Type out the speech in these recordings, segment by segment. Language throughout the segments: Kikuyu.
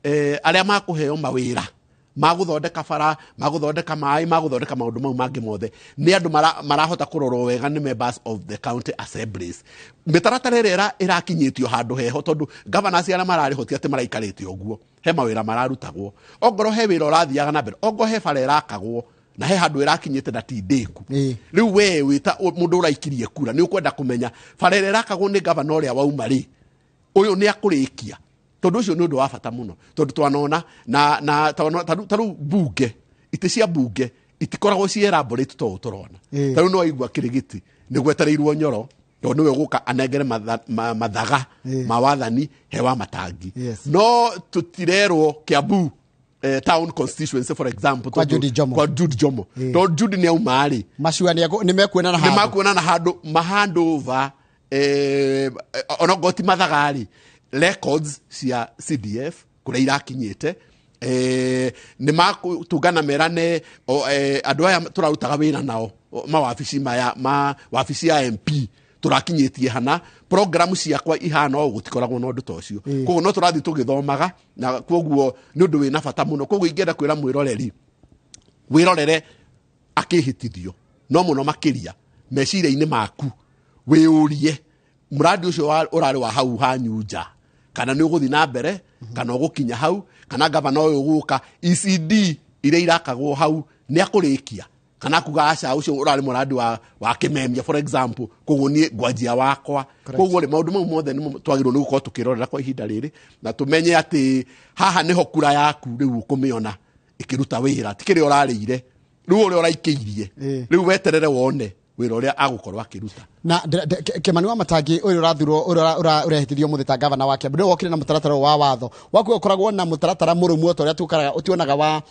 Arĩa makũheo mawĩra ma gũthondeka bara, ma gũthondeka maĩ, ma gũthondeka maũndũ mau mangĩ mothe, nĩ andũ marahota kũrorwo wega nĩ members of the county assemblies. Mĩtaratara ĩrĩa ĩrakinyĩtio handũ heho, tondũ governors arĩa mararĩho ti atĩ maraikarĩte ũguo, he mawĩra mararutagwo. Ongorwo he wĩra ũrathiaga na mbere, ongorwo he bara ĩrakagwo na he handũ ĩrakinyĩte na ti ndĩku, rĩu we wĩta mũndũ ũraikirie kura nĩ ũkwenda kũmenya bara ĩrĩa ĩrakagwo nĩ gavana ũrĩa wauma rĩ, ũyũ nĩ akũrĩkia, tondũ ũcio nĩ ũndũ wa bata mũno, tondũ twanona na ta rĩu bunge, itĩ cia bunge itikoragwo ci elaborate to ũũ tũrona. Ta rĩu no waigua Kĩrĩgĩtĩ nĩ gwetereirwo Nyoro, tondũ nĩwe gũka anengere mathaga ma wathani he wa Matangi. No tũtirerwo Kiambu town constituency, for example, Kwa Judy Njomo. Kwa Jude Njomo, tondũ Jude nĩ auma rĩ, macua nĩ mekuonana nĩ handũ. Makuonana handũ mahandova onokorwo ti mathaga rĩ, records cia CDF kũrĩa irakinyĩte, nĩ makũtũngana merane andũ aya tũrarutaga wĩra nao mawabici maya ma wabici ya MP tũrakinyĩtie hana, programu ciakwa ihana ũũ. Gũtikoragwo na ũndũ ta ũcio. Koguo no tũrathiĩ tũgĩthomaga, na koguo nĩ ũndũ wĩna bata mũno. Koguo ingĩenda kwĩra mwĩroreri wĩrorere akĩhĩtithio, no mũno makĩria meciria-inĩ maku wĩyũrie mũrandi ũcio ũrarĩ wa hau hanyu nja, kana nĩ ũgũthiĩ na mbere, kana ũgũkinya hau, kana gavana ũyũ ũgũka, ECD iria irakagwo hau nĩ akũrĩkia, kana kuga aca, ũcio ũrarĩ mũrandi wa Kĩmemia, for example, koguo niĩ ngwanjia wakwa. Koguo rĩ, maũndũ mau mothe nĩmo twagĩrĩirwo nĩ gũkorwo tũkĩrorera kwa ihinda rĩrĩ, na tũmenye atĩ haha nĩho kura yaku rĩu ũkũmĩona ĩkĩruta wĩra, ti kĩrĩa ũrarĩire rĩu, ũrĩa ũraikĩirie. Rĩu weterere wone wĩra ũrĩa agũkorwo akĩruta. Na Kĩmani wa Matangi ũyũ ũrathurwo, ũrĩa ũrehĩtithio mũthĩ ta gavana wa Kiambu, nĩwe wokire na mũtaratara ũyũ wa watho waku ũkoragwo na mũtaratara mũrũmu o ta ũrĩa tũkaraga ũtionaga wa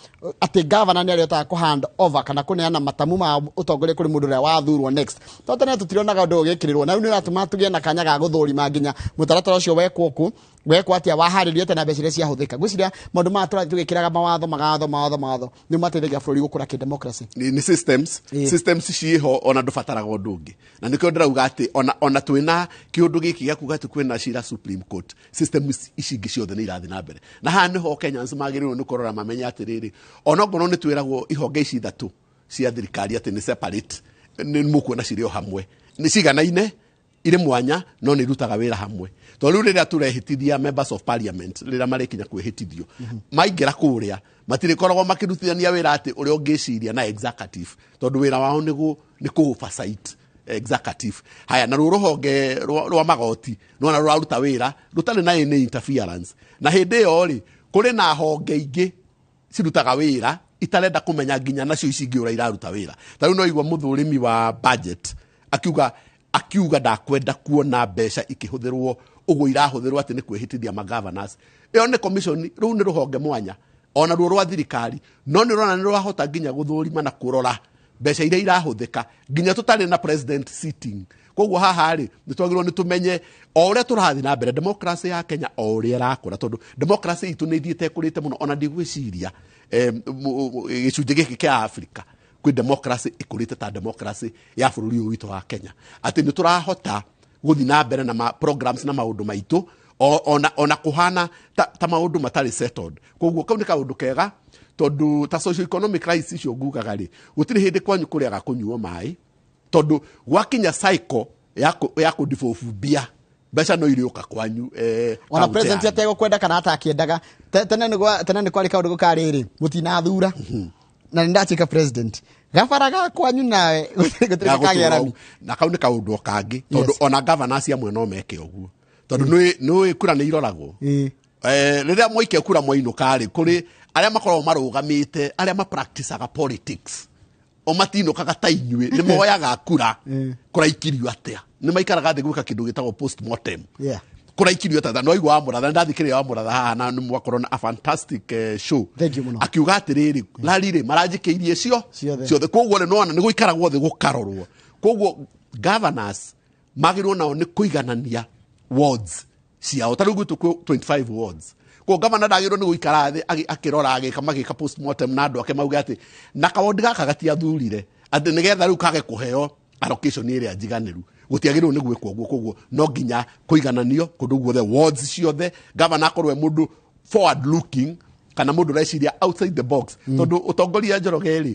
atĩ gavana nĩ arĩhotaga kũ hand over kana kũneana matamu ma ũtongoria kũrĩ mũndũ ũrĩa wathurwo next, tondũ tene tũtirionaga ũndũ ũyũ ũgĩkĩrĩrwo, na rĩu nĩ ũratũma tũgĩe na kanya ga gũthũrima nginya mũtaratara ũcio wekwo kũ, wekwo atĩa, waharĩrio atĩa, na mbeca iria ciahũthĩka. Ngwĩciria maũndũ maya tũrathiĩ tũgĩkĩraga mawatho, magatho, mawatho, mawatho nĩ mateithagia bũrũri gũkũra kĩ-democracy. Nĩ systems. Systems ciĩho, ona ndũbataraga ũndũ ũngĩ, na nĩkĩo ndĩrauga atĩ ona twĩna kĩũndũ gĩkĩ gĩa kuga atĩ kwĩna cira Supreme Court, systems ici ingĩ ciothe nĩ irathiĩ na mbere, na haha nĩho Kenyans magĩrĩirwo nĩ kũrora mamenye atĩrĩrĩ, onokorwo nĩ twĩragwo ihonge ici ithatũ cia thirikari atĩ nĩ separate, nĩ mũkuona cirĩ o hamwe, nĩ ciganaine, irĩ mwanya, no nĩ irutaga wĩra hamwe, tondũ rĩu rĩrĩa tũrehĩtithia members of parliament, rĩrĩa marĩkinya kwĩhĩtithio maingĩra kũrĩa, matirĩkoragwo makĩrutithania wĩra atĩ ũrĩa ũngĩciria na executive, tondũ wĩra wao nĩ kũ oversight executive. Haya, na ruo rũhonge rwa magoti nona rũraruta wĩra rũtarĩ na any interference, na hĩndĩ ĩyo rĩ, kũrĩ na honge ingĩ cirutaga wĩra itarenda kũmenya nginya nacio ici ingĩ ũrĩa iraruta wĩra. Ta rĩu no igua mũthũrimi wa budget akiuga ndakwenda kuona mbeca ikĩhũthĩrwo ũguo irahũthĩrwo atĩ nĩ kwĩhĩtithia magovernors. Ĩyo nĩ commission, rũu nĩ rũhonge mwanya ona ruo rwa thirikari, no nĩ ũrona nĩ rũrahota nginya gũthũrima na kũrora mbeca iria irahũthĩka nginya tũtarĩ na president sitting. Koguo haha rĩ, nĩ twagĩrĩirwo nĩ tũmenye o ũrĩa tũrathiĩ na mbere democracy ya Kenya o ũrĩa ĩrakũra, tondũ democracy itũ nĩ ithiĩte ĩkũrĩte mũno. Ona ndigwĩciria gĩcunjĩ gĩkĩ kĩa Africa kwĩ democracy ĩkũrĩte ta democracy ya bũrũri ũyũ witũ wa Kenya, atĩ nĩ tũrahota gũthiĩ na mbere na programs na maũndũ maitũ ona kũhana ta maũndũ matarĩ settled. Koguo kau nĩ kaũndũ kega, tondũ ta socio economic rights icio ngugaga rĩ, gũtirĩ hĩndĩ kwanyu kũrĩaga kũnyuo maĩ, tondũ gwakinya cycle ya kũdevolve mbia, mbeca no irĩũka kwanyu ona kaunti president yanyu. Ategũkwenda kana atakĩendaga. Tene nĩ kwarĩ kaũndũ gũkarĩrĩ mũtinathura na nĩ ndatuĩka president, gabara ga kwanyu nawe gũtirĩ Ga kagĩa gũtũra rami. ũguo. Na kau nĩ kaũndũ o kangĩ, tondũ ona governors amwe no meke ũguo, tondũ nĩũĩ kura nĩ iroragwo. Rĩrĩa mwaikia kura mwainũka rĩ, kũrĩ arĩa makoragwo marũgamĩte, arĩa mapracticaga politics, o matinũkaga ta inyuĩ, nĩ moyaga kura kũraikirio atĩa, nĩ maikaraga thĩ gwĩka kĩndũ gĩtagwo postmortem. Kũraikirio atĩa? No igua wa Mũratha, nĩndathikĩrĩria wa Mũratha haha na nĩ mwakorwo na a fantastic show. Thank you mũno. Akiuga atĩrĩrĩ, rari rĩ maranjikĩirie cio Ciothe. Ciothe. Koguo rĩ, nĩwona nĩ gũikaragwo thĩ gũkarorwo. Koguo governors magĩrĩirwo nao nĩ kũiganania wards ciao. Ta rĩu gwitũ kwĩ 25 wards, koguo gavana ndagĩrĩirwo nĩ gũikara thĩ akĩrora agĩka magĩka postmortem na andũ ake mauge atĩ na kawondi gaka gatiathurire atĩ nĩgetha rĩu kage kũheo allocation ĩrĩa njiganĩru. Gũtiagĩrĩirwo nĩ gwĩkwo ũguo. Koguo no nginya kũigananio kũndũ guothe, wards ciothe, gavana akorwo e mũndũ forward looking kana mũndũ ũreciria outside the box, tondũ ũtongoria, Njoroge rĩ,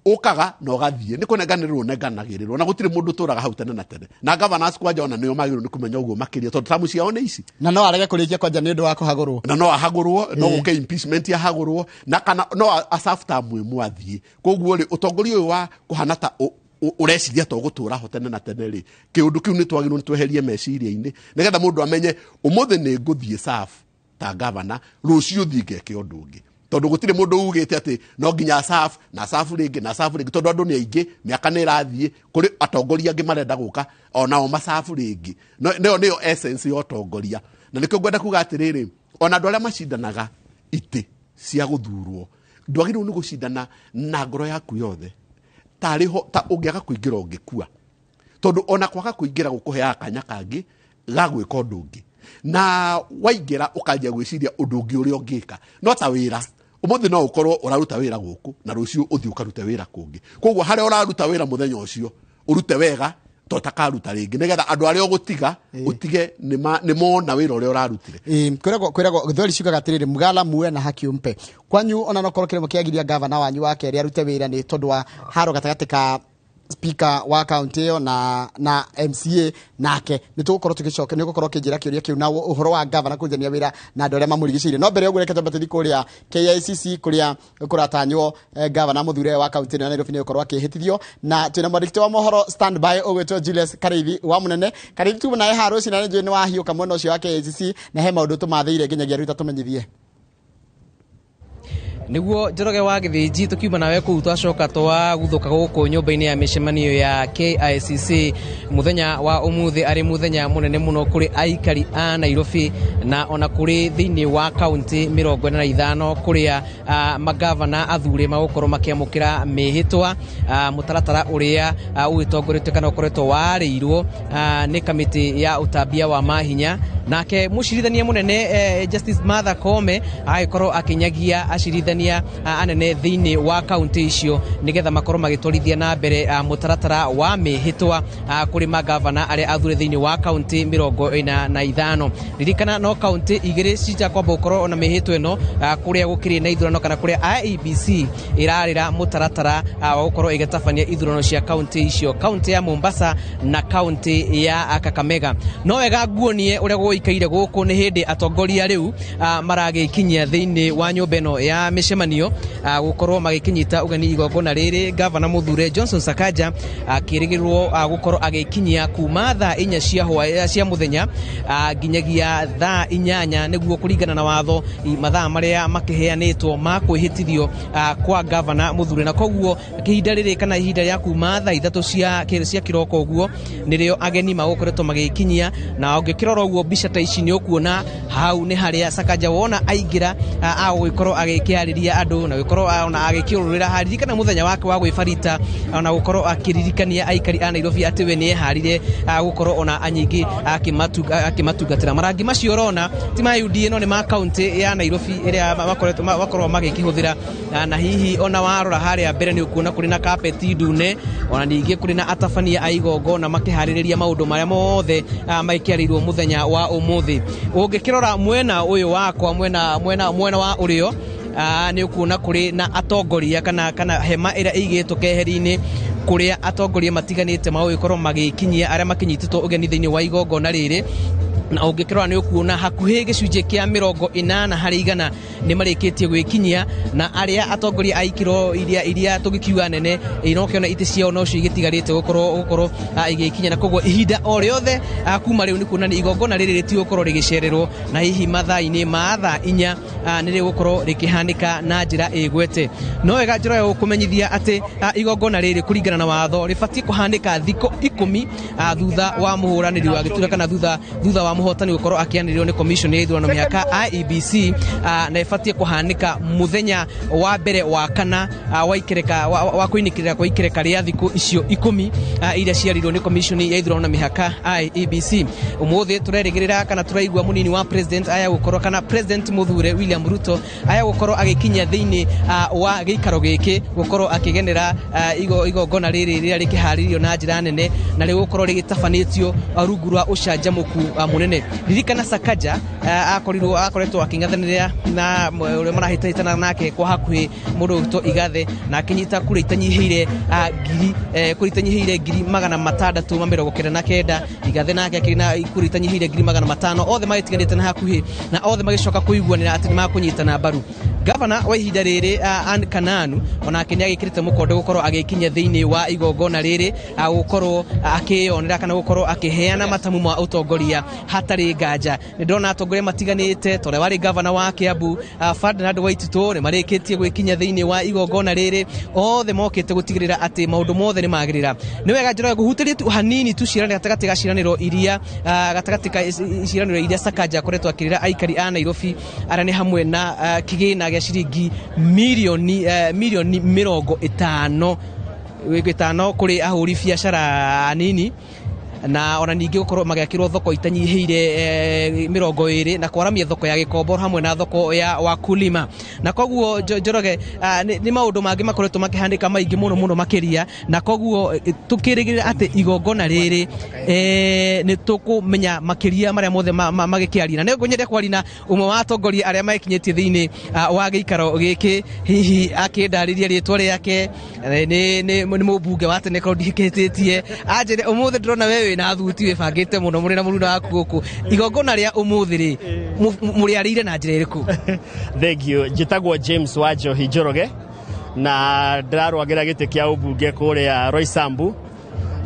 ũkaga na ũgathiĩ, nĩ kũnenganĩrĩrwo ũnenganagĩrĩrwo, na gũtirĩ mũndũ ũtũraga hau tene na tene. Na governors kwanja ona nĩo magĩrĩirwo nĩ kũmenya ũguo makĩria, tondũ tamu ciao nĩ ici. Na no arege kũrĩkia kwanja nĩ ũndũ wa kũhagũrwo. Na no ahagũrwo, no gũke impeachment ahagũrwo, na kana no aserve term ĩmwe athiĩ. Koguo rĩ, ũtongoria ũyũ wa kũhana ta ũreciria ta ũgũtũra ho tene na tene rĩ, kĩũndũ kĩu nĩ twagĩrĩirwo nĩ tweherie meciria-inĩ, nĩgetha mũndũ amenye ũmũthĩ nĩ ngũthiĩ serve ta gavana, rũciũ thiĩ ngeke ũndũ ũngĩ, tondũ gũtirĩ mũndũ ugĩte atĩ no nginya serve na serve rĩngĩ na serve rĩngĩ, tondũ andũ nĩ aingĩ, mĩaka nĩ ĩrathiĩ, kũrĩ atongoria angĩ marenda gũka onao maserve rĩngĩ. Nĩyo nĩyo essence ya ũtongoria. Na nĩkĩo ngwenda kuga atĩrĩrĩ, ona andũ arĩa macindanaga itĩ cia gũthurwo, ndwagĩrĩirwo nĩ gũcindana na ngoro yaku yothe tarĩ ho ta ũngĩaga kũingĩra ũngĩkua, tondũ ona kwaga kũingĩra gũkũheaga kanya kangĩ ga gwĩka ũndũ ũngĩ, na waingĩra ũkanjia gwĩciria ũndũ ũngĩ ũrĩa ũngĩka. No ta wĩra, ũmũthĩ no ũkorwo ũraruta wĩra gũkũ na rũciũ ũthiĩ ũkarute wĩra kũngĩ. Koguo harĩa ũraruta wĩra mũthenya ũcio, ũrute wega to takaruta rĩngĩ, nĩgetha andũ arĩa ũgũtiga ũtige nĩ mona wĩra ũrĩa ũrarutire. Ĩĩ, kwĩragwo gĩthweri ciugaga atĩrĩrĩ, mgala muwe na haki umpe. Kwanyu ona no korwo kĩrĩmo kĩagiria gavana wanyu wa kerĩ arute wĩra nĩ tondũ wa haro gatagatĩ ka speaker wa kaunti ĩyo na MCA nake. Nĩ tũgũkorwo tũgĩcoka, nĩ ũgũkorwo ũkĩnjĩra kĩũria kĩu na ũhoro wa gavana kũrutithania wĩra na andũ arĩa mamũrigicĩirie. No mbere ya ũguo, reke twambe tũthiĩ kũrĩa KICC kũrĩa kũratanywo gavana mũthure wa kaunti ĩno ya Nairobi nĩ gũkorwo akĩhĩtithio, na twĩna mwandĩki wa mohoro standby ũgwĩtwo Julius Karĩithi wa Mũnene. Karĩithi, tuma nawe haha rũcinĩ, na nĩ njũĩ nĩ wahiũka mwena ũcio wa KICC na he maũndũ tũmathĩire nginyagia rĩu, tatũmenyithie. Nĩguo, Njoroge wa Gĩthĩnji, tũkiuma nawe kũu twacoka twaguthũka gũkũ nyũmba-inĩ ya mĩcemanio ya KICC. Mũthenya wa ũmũthĩ arĩ mũthenya mũnene mũno kũrĩ aikari a Nairobi na ona kũrĩ thĩinĩ wa kaunti 45 kũrĩa magavana athure magũkorwo makĩamũkĩra mĩhĩtwa, mũtaratara ũrĩa ũgĩtongoretio kana ũkoretwo warĩirwo nĩ kamĩtĩ ya ũtambia wa mahinya, nake mũcirithania mũnene Justice Martha Koome agĩkorwo akĩnyagia acirithania anene thĩinĩ wa kaunti icio nĩgetha makorwo magĩtwarithia na mbere mũtaratara wa mĩhĩtwa kũrĩ magavana arĩa athure thĩinĩ wa kaunti 45. Ririkana no kaunti igĩrĩ citakwamba gũkorwo na mĩhĩtwa ĩno, kũrĩa gũkĩrĩ na ithurano kana kũrĩa IEBC ĩrarĩra mũtaratara wa gũkorwo ĩgĩtabania ithurano cia kaunti icio, kaunti ya Mombasa na kaunti ya Kakamega. No wega nguonie ũrĩa gũikaire gũkũ. Nĩ hĩndĩ atongoria rĩu maragĩkinyia thĩinĩ wa nyũmba ĩno ya mĩcemanio gũkorwo magĩkĩnyita ũgeni igongona rĩrĩ. Gavana mũthure Johnson Sakaja akĩrĩgĩrĩrwo gũkorwo agĩkinyia kuma thaa 4 cia cia mũthenya nginyagia thaa 8, nĩguo kũringana na watho mathaa marĩa makĩheanĩtwo ma kwĩhĩtithio kwa gavana mũthure. Na koguo ihinda rĩrĩ kana ihinda rĩa kuma thaa 3 cia kĩroko ũguo nĩrĩo ageni magũkoretwo magĩkinyia. Na ũngĩkĩrora ũguo mbica ta ici, nĩ ũkuona hau nĩ harĩa Sakaja wona aingĩra agũgĩkorwo agĩkĩarĩria andũ na gũkorwo ona agĩkĩũrũrĩra haririkana mũthenya wake wa gwĩbarita, ona gũkorwo akĩririkania aikari a Nairobi atĩ we nĩ eharire gũkorwo ona anyingĩ akĩmatungatĩra. Marangi macio ũrona ti ma UDA no nĩ ma kaunti ya Nairobi ĩrĩa makoretwo makorwo magĩkĩhũthĩra. Na hihi ona warora harĩa mbere nĩ ũkuona kũrĩ na kapeti ndune, ona ningĩ kũrĩ na atabania a igongona makĩharĩrĩria maũndũ marĩa mothe maikĩarĩirwo mũthenya wa ũmũthĩ. Ũngĩkĩrora mwena ũyũ wakwa, mwena wa ũrĩo, nĩ ũkuona kũrĩ na atongoria kana hema ĩrĩa ĩigĩtwo keheri-inĩ kũrĩa atongoria matiganĩte magũgĩkorwo magĩkinyia arĩa makĩnyitĩtwo ũgeni thĩinĩ wa igongona rĩrĩ. Na ũngĩkĩrora nĩ ũkuona hakuhĩ gĩcunjĩ kĩa 80% nĩ marĩkĩtie gwĩkinyia, na arĩa atongoria a ikĩro iria tũngĩkiuga nene no kĩona itĩ ciao nocio igĩtigarĩte gũkorwo igĩkinya. Na koguo ihinda o rĩothe kuma rĩu nĩ kuonania igongona rĩrĩ rĩtigũkorwo rĩgĩcererwo, na hihi mathaa-inĩ ma thaa 4 nĩ rĩgũkorwo rĩkĩhanĩka na njĩra ĩgwete. No wega njĩra ya gũkũmenyithia atĩ igongona rĩrĩ kũringana na watho rĩbatiĩ kũhanĩka thikũ 10 thutha wa mũhũranĩri wa gĩturwa kana thutha wa mũhotani gũkorwo akĩanĩrĩrwo nĩ commission ya ithurano mĩhaka IEBC, na ĩbatiĩ kũhanĩka mũthenya wa mbere wa kana wa ikereka wa kũinĩkĩrĩra kwa ikereka rĩa thikũ icio 10 iria ciarĩirwo nĩ commission ya ithurano na mĩhaka IEBC. Ũmũthĩ tũrerĩgĩrĩra kana tũraigua mũnini wa president aya gũkorwo kana president mũthure William Ruto aya gũkorwo agĩkinyia thĩinĩ wa gĩikaro gĩkĩ gũkorwo akĩgenera igongona rĩrĩ rĩrĩa rĩkĩharĩrĩrio na njĩra nene na rĩgũkorwo rĩgĩtabanĩtio rungu rwa ũcanjamũku mũnene. Mũnene. Ririkana Sakaja akorirwo akoretwo akĩng'ethanĩra na ũrĩa marahĩtahĩtana nake kwa hakuhĩ mũndũ ũgwĩtwo Igathe, na akĩnyita kura itanyihĩire ngiri kura itanyihĩire 699,000. Igathe nake akĩrĩ na kura itanyihĩire 500,000. Othe magĩtiganĩte na hakuhĩ, na othe magĩcoka kũiguanĩra atĩ nĩ makũnyitana mbaru. Gavana wa ihinda rĩrĩ Ann Kananu onake nĩ agĩkĩrĩte mũkonde gũkorwo agĩkinya thĩinĩ wa igongona rĩrĩ, gũkorwo akĩyonera kana gũkorwo akĩheana matamu ma ũtongoria hatarĩ nganja. Nĩ ndĩrona atongoria matiganĩte ta ũrĩa warĩ gavana wa Kiambu Ferdinand Waititũ nĩ marĩkĩtie gwĩkinya thĩinĩ wa igongona rĩrĩ. Othe mokĩte gũtigĩrĩra atĩ maũndũ mothe nĩ magĩrĩra. Nĩ wega Njoroge ngũhutĩrie tu hanini tu ciĩranĩro gatagatĩ ga ciĩranĩro iria gatagatĩ ka ciĩranĩro iria Sakaja akoretwo akĩrĩra aikari a Nairobi, arĩa nĩ hamwe na kĩgĩna gĩa ciringi milioni 50 kũrĩ ahũri biacara anini, na ona ningĩ gũkorwo magĩakĩrwo thoko itanyihĩire 20 na kwaramia thoko ya Gĩkombo hamwe na thoko ya Wakulima. Na koguo Njoroge nĩ maũndũ mangĩ makoretwo makĩhanĩka maingĩ mũno mũno makĩria, na koguo tũkĩrĩgĩrĩra atĩ igongona rĩrĩ nĩ tũkũmenya makĩria marĩa mothe magĩkĩaria. Na nĩ ngũnyende kwaria na ũmwe wa atongoria arĩa mekinyĩtie thĩinĩ wa gĩikaro gĩkĩ, hihi akĩndarĩria rĩtwa rĩake. Nĩ mũmbunge wa tene korwo ndihĩtĩtie, anjĩre ũmũthĩ ndĩrona we wĩna thuti wĩbangĩte mũno mũrĩ na mũruna waku gũkũ. Igongona rĩa ũmũthĩ rĩ mũrĩarĩire na njĩra ĩrĩkũ? Thank you. Njĩtagwo James Wanjohi Njoroge na ndĩrarũagĩra gĩtĩ kĩa ũmbunge kũrĩa Roysambu,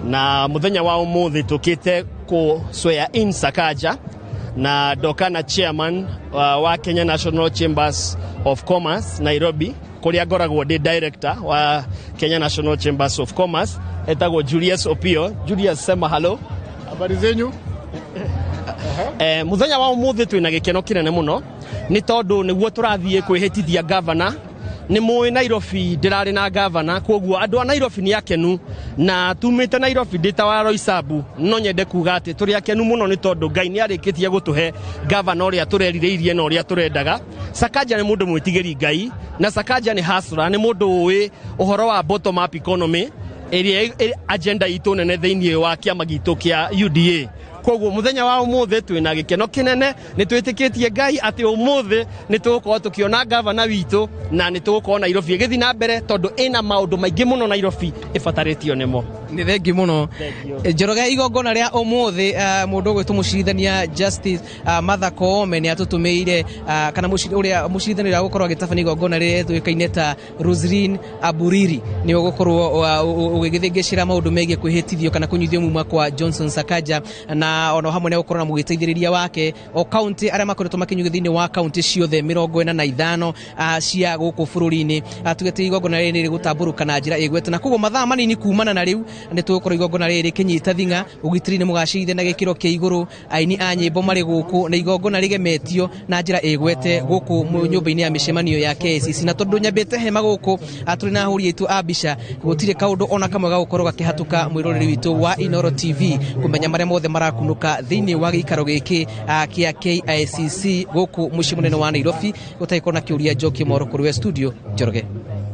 na mũthenya wa ũmũthĩ tũkĩte kũ swear in Sakaja, na ndoka na chairman wa Kenya National Chambers of Commerce Nairobi, kũrĩa ngoragwo ndĩ director wa Kenya National Chambers of Commerce, etagwo Julius Opio. Julius, sema hello. Habari zenyu? Muthenya wa umuthi twina gikeno kinene muno ni tondu niguo turathie kwihitithia governor. Ni mui Nairobi ndirari na governor, koguo andu a Nairobi ni akenu, na tumite Nairobi ndita wa Roysambu. No nyende kuga ati turi akenu muno ni tondu Ngai ni arikitie gutuhe governor uria turerireirie na uria turendaga. Sakaja ni mundu mwitigiri Ngai, na Sakaja ni hustler, ni mundu ui uhoro wa bottom up economy ĩrĩa agenda itũ nene thĩinĩ wa kĩama gitũ kĩa UDA. Koguo muthenya wa umuthi twina gikeno kinene, ni twitikitie Ngai ati umuthi ni tugukorwo tukiona gavana witũ na ni tugukorwo Nairobi ĩgĩthiĩ na mbere, tondu ĩna maũndũ maingĩ mũno Nairobi ĩbatarĩtio nĩmo. Nĩ thengi mũno Njoroge. Igongona rĩa ũmũthĩ mũndũ ũgwĩtwo mũcirithania Justice Martha Koome nĩ atũtũmĩire kana ũrĩa mũcirithania ũrĩa ũgũkorwo agĩtabania igongona rĩrĩa rĩtuĩkaine ta Roselyn Aburiri nĩ ũgũkorwo ũgĩgĩthĩngĩcĩra maũndũ megiĩ kwĩhĩtithio kana kũnyuithio muma kwa Johnson Sakaja, na ona hamwe nĩ gũkorwo na mũgĩteithĩrĩria wake o kaunti arĩa makoretwo makĩnyuithio thĩinĩ wa kaunti ciothe 45 cia gũkũ bũrũri-inĩ. Tugĩte igongona rĩrĩ nĩ rĩgũtambũrũka na njĩra ĩgwete, na koguo mathaa manini kumana na rĩu nĩ tũgũkorwo igongona rĩrĩ rĩkĩnyita thing'a. Ũgitĩri nĩ mũgacĩrithie na gĩkĩro kĩa igũrũ, aini a nyĩmbo marĩ gũkũ, na igongona rĩgemetio na njĩra ĩgwete gũkũ nyũmba-inĩ ya mĩcemanio ya KICC. Na tondũ nyambĩte hema gũkũ tũrĩ na ahũri aitũ a mbica, gũtirĩ kaũndũ ona kamwe gagũkorwo gakĩhatũka mwĩroreri witũ wa Inooro TV kũmenya marĩa mothe marakunũka thĩinĩ wa gĩikaro gĩkĩ kĩa KICC gũkũ mũciĩ mũnene wa Nairobi. Gũtagĩkorwo na kĩũria Njoki Moro kũrĩ we studio Njoroge.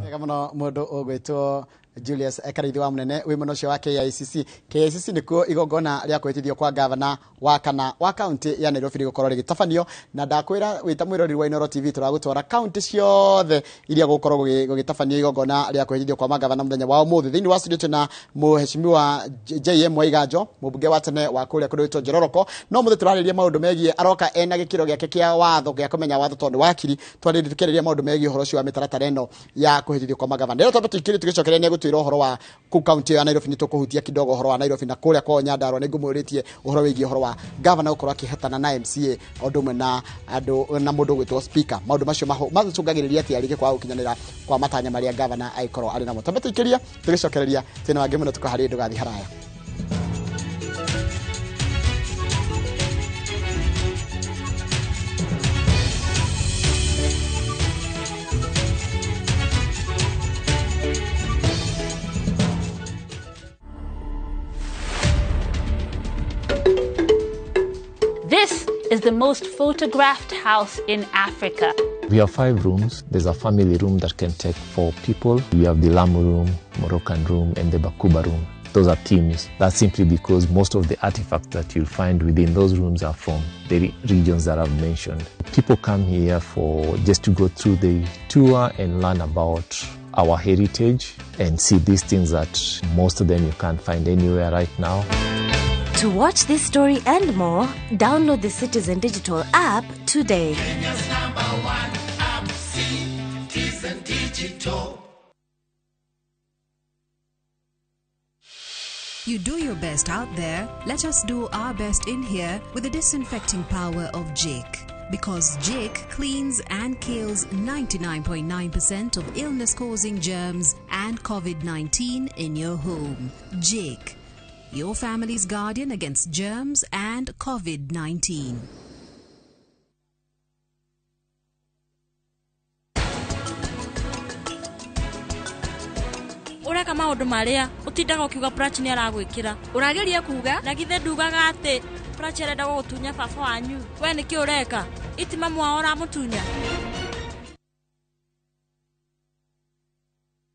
Wega mũno mũndũ ũgwĩtwo Julius Karaithi wa munene wi muno cio wa KICC. KICC nikuo igongona ria kwĩtithio kwa gavana wa kana wa kaunti ya Nairobi rĩgũkorwo rĩgĩtabanio, na ndakwĩra wĩta mwĩroreri wa Inooro TV tũragũtwara kaunti ciothe iria gũkorwo gũgĩtabanio igongona rĩa kwĩtithio kwa magavana mũthenya wa ũmũthĩ. Thĩinĩ wa studio twĩna mũheshimiwa JM Waiganjo, mũmbunge wa tene wa kũrĩa kũndũ gwĩtwo Njororoko. No mũthĩ tũrarĩria maũndũ megiĩ aroka ena gĩkĩro gĩake kĩa watho gĩa kũmenya watho tondũ wakiri, twarĩria tũkĩarĩria maũndũ megiĩ ũhoro ũcio wa mĩtaratara ĩno ya kwĩhĩtithio kwa magavana. Rĩu twambe tũikĩrie tũgĩcokeria nĩ egũtwĩra ũhoro wa kũu kaunti ya Nairobi, nĩ tũkũhutia kidogo ũhoro wa Nairobi na kũrĩa kwao Nyandarua. Nĩ ngũmũrĩtie ũhoro wĩgiĩ ũhoro wa gavana gũkorwo akĩhetana na MCA o ũndũ ũmwe na andũ na mũndũ ũgwĩtwo speaker. Maũndũ macio macũngagĩrĩria atĩa rĩngĩ kwaga gũkinyanĩra kwa matanya marĩa gavana agĩkorwo arĩ namo. Twambe tũikĩrie tũgĩcokereria twĩna wangĩ mũno tũkaharĩria ndũgathiĩ haraya. This is the most photographed house in Africa. We have 5 rooms. There's a family room that can take 4 people. We have the Lamu room, Moroccan room, and the Bakuba room. Those are themes. That's simply because most of the artifacts that you'll find within those rooms are from the regions that I've mentioned. People come here for just to go through the tour and learn about our heritage and see these things that most of them you can't find anywhere right now. To watch this story and more, download the Citizen Digital app today. Kenya's number one app, Citizen Digital. You do your best out there, let us do our best in here with the disinfecting power of Jik. Because Jik cleans and kills 99.9% of illness-causing germs and COVID-19 in your home. Jik, your family's guardian against germs and COVID-19. Ũreka maũndũ marĩa ũtindaga ũkiuga Prachi nĩ aragwĩkĩra. Ũrageria kuga? Na githĩ ndugaga atĩ Prachi arenda gũgũtunya baba wanyu. We nĩkĩ ũreka? Iti mamu wao ũramũtunya?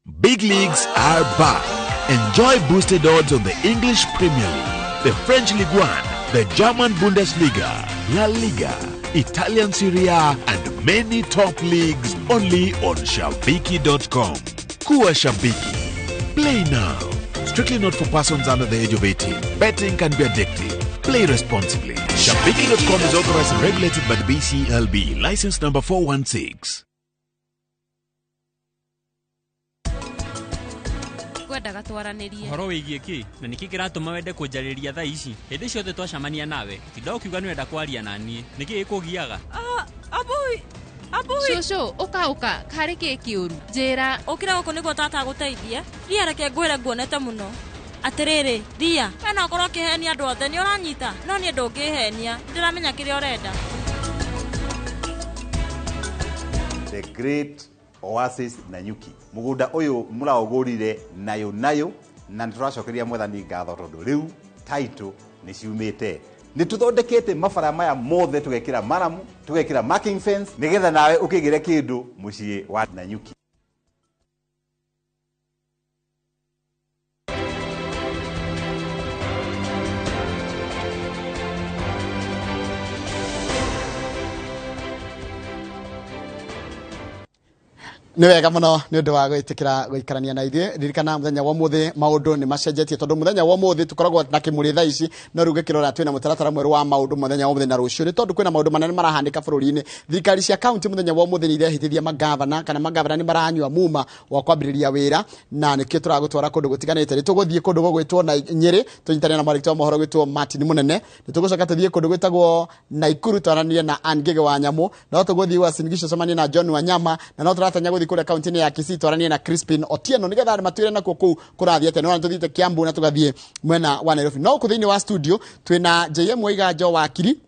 Big leagues are back. Enjoy boosted odds on the English Premier League, the French Ligue 1, the German Bundesliga, La Liga, Italian Serie A, and many top leagues only on Shabiki.com. Kuwa Shabiki. Play now. Strictly not for persons under the age of 18. Betting can be addictive. Play responsibly. Shabiki.com is authorized and regulated by the BCLB. License number 416. Ngwendaga twaranĩrie. Ũhoro wĩgiĩ kĩ na nĩkĩ kĩratũma wende kũnjarĩria thaa ici? Hĩndĩ ciothe twacemania nawe tinda ũkiuga nĩwenda kwaria na niĩ. Nĩkĩ gĩkũgiaga? Abui, abui. Cũcũ, ũka ũka, karĩ kĩ kĩũru? Njĩra. Ũkĩra gũkũ nĩguo tata agũteithie. Ria reke ngwĩre nguonete mũno. Atĩrĩrĩ, Ria, we no ũkorwo ũkĩhenia andũ othe, nĩ ũranyita? No niĩ ndũngĩhenia, nĩndĩramenya kĩrĩa ũrenda. The Great Oasis Nanyuki. Mugunda uyu muraugurire nayo nayo na nituracokeria mwathani ngatho tondu riu title ni ciumite. Ni tuthondekete mabara maya mothe tugekira maramu, tugekira marking fence nigetha nawe ukigire kindu mucii wa Nanyuki. Nĩ wega mũno nĩ ũndũ wa gwĩtĩkĩra gũikarania na ithuĩ. Ririkana mũthenya wa ũmũthĩ maũndũ nĩ macenjetie tondũ mũthenya wa ũmũthĩ tũkoragwo na kĩmũrĩ thaa ici, no rĩu gĩkĩrora twĩna mũtaratara mwerũ wa maũndũ mũthenya wa ũmũthĩ na rũciũ, nĩ tondũ kwĩna maũndũ manene marahanĩka bũrũri-inĩ. Thirikari cia kaunti mũthenya wa ũmũthĩ nĩ irehithĩria magavana kana magavana nĩ maranyua muma wa kwambĩrĩria wĩra, na nĩkĩo tũragũtwara kũndũ gũtiganĩte. Nĩ tũgũthiĩ kũndũ gũgwĩtwo na Nyĩrĩ tũnyitane na mwandĩki wa mohoro gwĩtwo Martin Mũnene. Nĩ tũgũcoka tũthiĩ kũndũ gwĩtagwo Naikuru twaranĩrie na Ann Ngĩgĩ wa Nyamũ. No tũgũthiĩ Uasin Gishu tũcemanie na John Wanyama, na no tũratanya gũthiĩ kũrĩa kaunti-inĩ ya Kisii twaranie na Crispin Otieno nĩgetha matwĩre nakuo kũu kũrathiĩ atĩa. Nĩwona tũthiĩte Kiambu na tũgathiĩ mwena wa Nairobi. No gũkũ thĩinĩ wa studio twĩna JM Waiganjo wakiri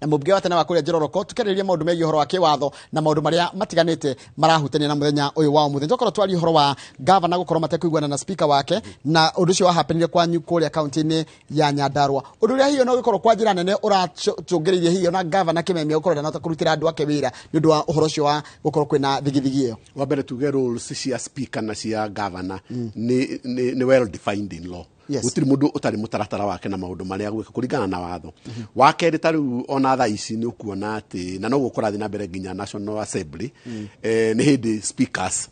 na mũmbunge wa tene wa kũrĩa Njororoko, tũkĩarĩrĩria maũndũ megiĩ ũhoro wa kĩwatho na maũndũ marĩa matiganĩte marahutania na mũthenya ũyũ wa ũmũthĩ. Twakorwo twaria ũhoro wa gavana gũkorwo matekũiguana na speaker wake, na ũndũ ũcio wahapenire kwanyu kũrĩa kaunti-inĩ ya Nyandarua. Ũndũ ũrĩa hihi no gũkorwo kwa njĩra nene ũracũngĩrĩirie hihi ona gavana Kĩmemia gũkorwo ndanahota kũrutĩra andũ ake wĩra nĩ ũndũ wa ũhoro ũcio wa gũkorwo kwĩna thigithigi ĩyo. Wa mbere tuge roles cia speaker na cia gavana nĩ well defined in law. Yes. Gũtirĩ mũndũ ũtarĩ mũtaratara wake na maũndũ marĩa gwĩka kũringana na watho. Wa kerĩ ta rĩu ona thaa ici nĩ ũkuona atĩ na noguo kũrathiĩ na mbere nginya National Assembly, nĩ hĩndĩ speakers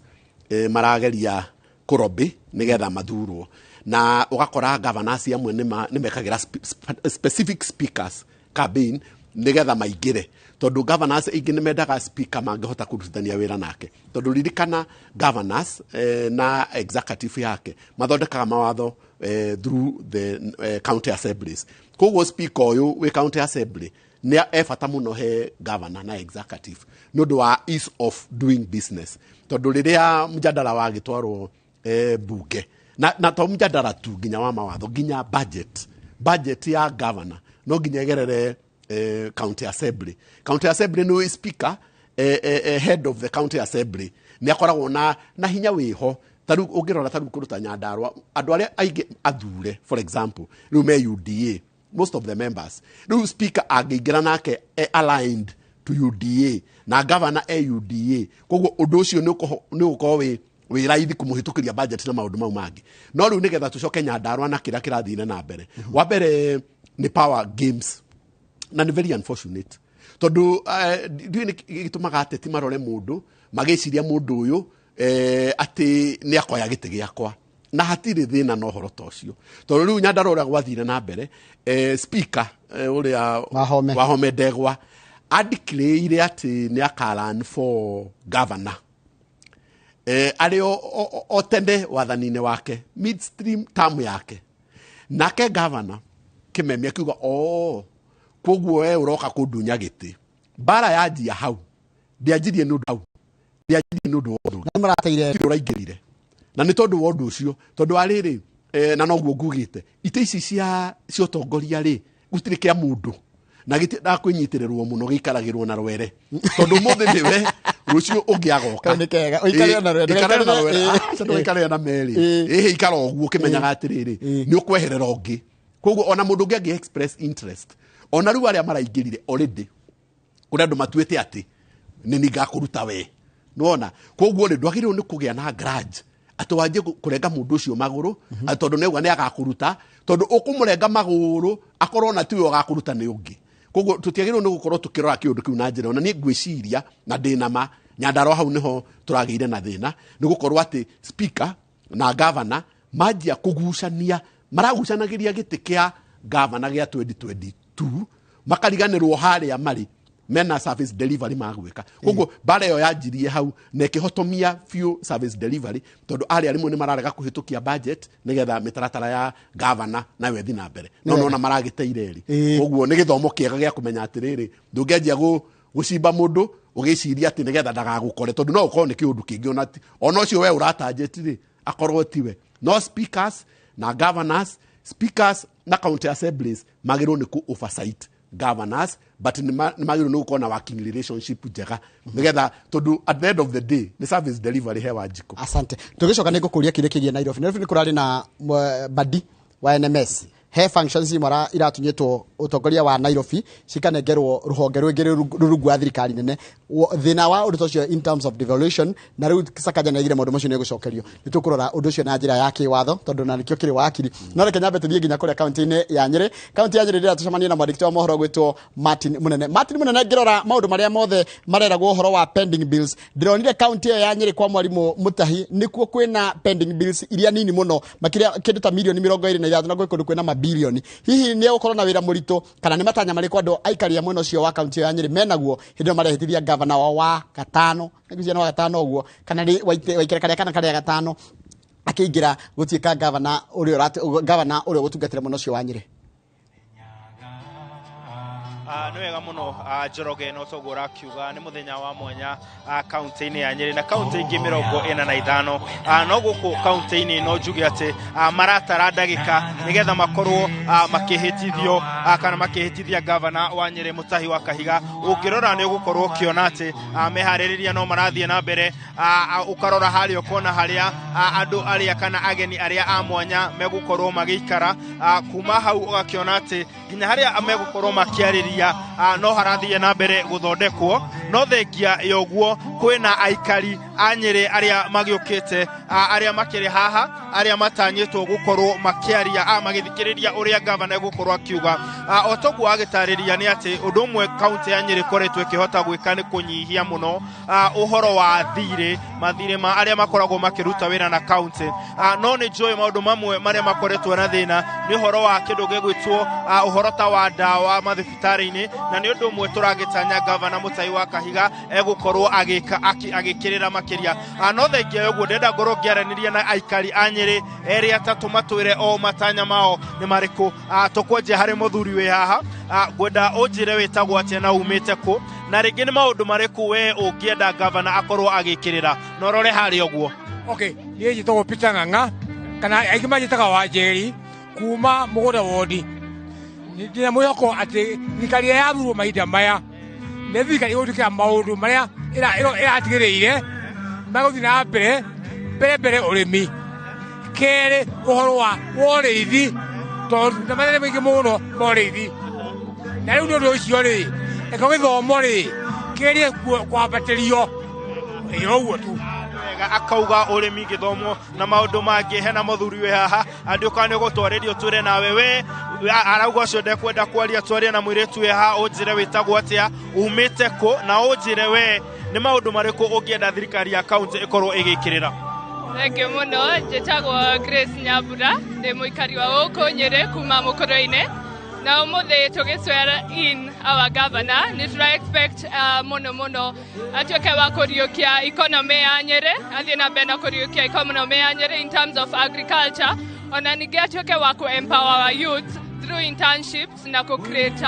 marageria kũrobĩ nĩgetha mathurwo, na ũgakora governors amwe nĩ mekagĩra specific speakers campaign nĩgetha maingĩre, tondũ governors aingĩ nĩ mendaga speaker mangĩhota kũrutithania wĩra nake, tondũ ririkana governors na executive yake mathondekaga mawatho through the county assemblies. Koguo speaker ũyũ wĩ county assembly nĩ e bata mũno he governor na executive nĩ ũndũ wa ease of doing business, tondũ rĩrĩa mjadala wagĩtwarwo bunge na to mjadala tu nginya wa mawatho nginya budget ya governor no nginya ĩgerere county assembly. County assembly nĩ speaker head of the county assembly nĩ akoragwo na hinya wĩho. Ta rĩu ũngĩrora ta rĩu kũndũ ta Nyandarua andũ arĩa aingĩ athure for example rĩu me UDA most of the members, rĩu speaker angĩingĩra nake aligned to UDA na governor e UDA, koguo ũndũ ũcio nĩ ũgũkorwo wĩ Wĩ raithi kũmũhĩtũkĩria budget na maũndũ mau mangĩ. No rĩu nĩgetha tũcoke Nyandarua na kĩrĩa kĩrathire na mbere, wa mbere nĩ power games, na nĩ very unfortunate tondũ ndiũĩ nĩ gĩtũmaga ateti marore mũndũ magĩciria mũndũ ũyũ atĩ nĩ akoya gĩtĩ gĩakwa, na hatirĩ thĩna na ũhoro ta ũcio, tondũ rĩu Nyandarua ũrĩa gwathire na mbere, speaker ũrĩa Wahome. Wahome Ndegwa adeclare atĩ nĩ akarun for governor arĩ o tene wathani-inĩ wake, midstream term yake. Nake governor Kimemi akiuga, o koguo we ũroka kũndunya gĩtĩ. Mbara yanjia hau, ndĩanjirie nĩ ũndũ hau, ndĩanjirie nĩ ũndũ wa ũndũ Nĩ mũrateire. Gũtirĩ ũraingĩrire, na nĩ tondũ wa ũndũ ũcio, tondũ wa rĩrĩ, na noguo ngugĩte, itĩ ici cia ũtongoria rĩ, gũtirĩ kĩa mũndũ na gĩtiendaga kwĩnyitĩrĩrwo mũno, gĩikaragĩrwo na rwere, tondũ ũmũthĩ nĩwe, rũciũ ũngĩ agoka. Kau nĩ kega. Ũikarĩre na rwere. Ikarĩre na rwere. Ĩĩ. Aca, ndũgaikarĩre na merĩ. Ĩĩ. Ĩhĩ, ikara ũguo ũkĩmenyaga atĩrĩrĩ, nĩ ũkweherera ũngĩ. Koguo ona mũndũ ũngĩ angĩ express interest, ona rĩu arĩa maraingĩrire already, kũrĩ andũ matuĩte atĩ nĩ ningakũruta we, nĩwona. Koguo rĩ, ndwagĩrĩirwo nĩ kũgĩa na grudge atĩ wanjie kũrenga mũndũ ũcio magũrũ atĩ tondũ nĩauga nĩ agakũruta, tondũ ũkũmũrenga magũrũ akorwo na tiwe ũgakũruta, nĩ ũngĩ. Koguo tũtiagĩrĩirwo nĩ gũkorwo tũkĩrora kĩũndũ kĩu na njĩra. Ona niĩ ngwĩciria na ndĩna ma Nyandarua hau nĩho tũragĩire na thĩna, nĩ gũkorwo atĩ speaker na governor manjia kũgucania, maragucanagĩria gĩtĩ kĩa governor gĩa 2022, makariganĩrwo harĩa marĩ mena service delivery magwĩka. Koguo mbara ĩyo yanjirie hau na ĩkĩhotomia biũ service delivery, tondũ arĩa rĩmwe nĩ mararega kũhĩtũkia budget nĩgetha mĩtaratara ya governor nayo ĩthiĩ na mbere, no nona maragĩteire rĩ. Koguo nĩ gĩthomo kĩega gĩa kũmenya atĩrĩrĩ, ndũngĩanjia gũcimba mũndũ ũgĩciria atĩ nĩgetha ndagagũkore, tondũ no ũkorwo nĩ kĩũndũ kĩngĩ ona ũcio we ũratanjeti rĩ, akorwo tiwe. No speakers na governors, speakers na county assemblies magĩrĩirwo nĩ ku oversight governors, but nĩ magĩrĩirwo nĩ gũkorwo na working relationship njega, nĩgetha tondũ at the end of the day nĩ service delivery he Wanjikũ. Asante. Tũgĩcoka nĩ ngũkũria kĩrĩa kĩgiĩ Nairobi. Nairobi nĩ kũrarĩ na badi wa NMS, he functions imwe iratunyĩtwo ũtongoria wa Nairobi cikanengerwo rũhonge rũngĩ rũrungu wa thirikari nene. Thĩna wa ũndũ ta ũcio in terms of devolution, na rĩu Sakaja nĩ aigire maũndũ macio nĩ egũcokerio. Nĩ tũkũrora ũndũ ũcio na njĩra ya kĩwatho, tondũ na nĩkĩo kĩrĩ wakiri. No reke nyambe tũthiĩ nginya kũrĩa kaunti-inĩ ya Nyĩrĩ. Kaunti ya Nyĩrĩ rĩrĩa tũcemanie na mwandĩki wa mohoro gwĩtwo Martin Munene. Martin Munene, ngĩrora maũndũ marĩa mothe mareragwo ũhoro wa pending bills, ndĩronire kaunti ĩyo ya Nyĩrĩ kwa mwarimũ Mutahi nĩkuo kwĩna pending bills iria nini mũno, makĩria kĩndũ ta mirioni 26, na gwĩ kũndũ kwĩna mabilioni. Hihi nĩ egũkorwo na wĩra mũritũ, kana nĩ matanya marĩkũ andũ aikari a mwena ũcio wa kaunti ĩyo ya Nyĩrĩ menaguo hĩndĩ ĩyo marehĩtithia gavana wao wa gatano, nĩngwĩciria nĩ wa gatano ũguo, kana nĩ waikara karĩa kana karĩa gatano akĩingĩra gũtuĩka gavana ũrĩa gavana ũrĩa ũgũtungatĩra mwena ũcio wa Nyĩrĩ? Nĩ wega mũno, Njoroge, no toguo ũrakiuga, nĩ mũthenya wa mwanya kaunti-inĩ ya Nyĩrĩ na kaunti ingĩ 45. No gũkũ kaunti-inĩ no njuge atĩ maratara ndagĩka nĩgetha makorwo makĩhĩtithio kana makĩhĩtithia gavana wa Nyĩrĩ Mutahi wa Kahiga. Ũngĩrora nĩ ũgũkorwo ũkĩona atĩ meharĩrĩria no marathiĩ na mbere. Ũkarora harĩa ũkona harĩa andũ arĩa kana ageni arĩa a mwanya megũkorwo magĩikara. Kuma hau ũgakĩona atĩ nginya harĩa megũkorwo makĩarĩria no harathiĩ na mbere gũthondekwo. No thengia ya ũguo, kwĩna aikari a Nyĩrĩ arĩa magĩũkĩte, arĩa makĩrĩ haha, arĩa matanyĩtwo gũkorwo makĩaria, magĩthikĩrĩria ũrĩa gavana egũkorwo akiuga. O toguo agĩtarĩria nĩ atĩ ũndũ ũmwe kaunti ya Nyĩrĩ ĩkoretwo ĩkĩhota gwĩka nĩ kũnyihia mũno ũhoro wa thirĩ, mathirĩ ma arĩa makoragwo makĩruta wĩra na kaunti. No nĩ njũĩ maũndũ mamwe marĩa makoretwo na thĩna nĩ ũhoro wa kĩndũ gĩgwĩtwo ũhoro ta wa ndawa mathibitarĩ-inĩ, na nĩ ũndũ ũmwe tũragĩtanya gavana Mutahi wa Kahiga egũkorwo agĩka agĩkĩrĩra makĩria. No thengia ya ũguo, ndĩrenda ngorwo ngĩaranĩria na aikari a Nyĩrĩ erĩ atatũ matwĩre o matanya mao nĩ marĩkũ. Tũkwanjia harĩ mũthuri wĩ haha. Ngwenda ũnjĩre wĩtagwo atĩa na umĩte kũ, na rĩngĩ nĩ maũndũ marĩkũ we ũngĩenda gavana akorwo agĩkĩrĩra, na ũrore harĩa ũguo. Okay, niĩ njĩtagwo Peter Ng'ang'a, kana aingĩ manjĩtaga Wanjeri, kuma Mũgũnda Wondi. Ndĩna mwĩhoko atĩ thirikari ĩrĩa yathurwo mahinda maya nĩ thirikari ĩgũtwĩkĩra maũndũ marĩa ĩratigĩrĩire magũthiĩ na mbere. Mbere mbere ũrĩmi, kerĩ ũhoro wa ũrĩithi, tondũ na mathĩna maingĩ mũno ma ũrĩithi. Na rĩu nĩ ũndũ ũcio rĩ, reke gĩthomo rĩ kĩgerie kwambatĩrio, ĩ ũguo tu. Wega akauga ũrĩmi, gĩthomo na maũndũ mangĩ. Hena mũthuri wĩ haha andĩũka nĩ ũgũtwarĩrio twĩre nawe we arauga ũcio ndekwenda kwaria, twarie na mũirĩtu wĩ haha. Ũnjĩre wĩtagwo atĩa, umĩte kũ, na ũnjĩre we nĩ maũndũ marĩkũ ũngĩenda thirikari ya kaunti ĩkorwo ĩgĩkĩrĩra. Thengiũ mũno. Njĩtagwo Grace Nyambura, ndĩ mũikari wa gũkũ Nyĩrĩ kuma Mũkũrwe-inĩ, na ũmũthĩ tũgĩ swear in our governor nĩ tũra expect mũno mũno atuĩke wa kũriũkia economy ya Nyĩrĩ, athiĩ na mbere na kũriũkia economy ya Nyĩrĩ in terms of agriculture, ona ningĩ atuĩke wa kũ empower our youth through internships na kũ create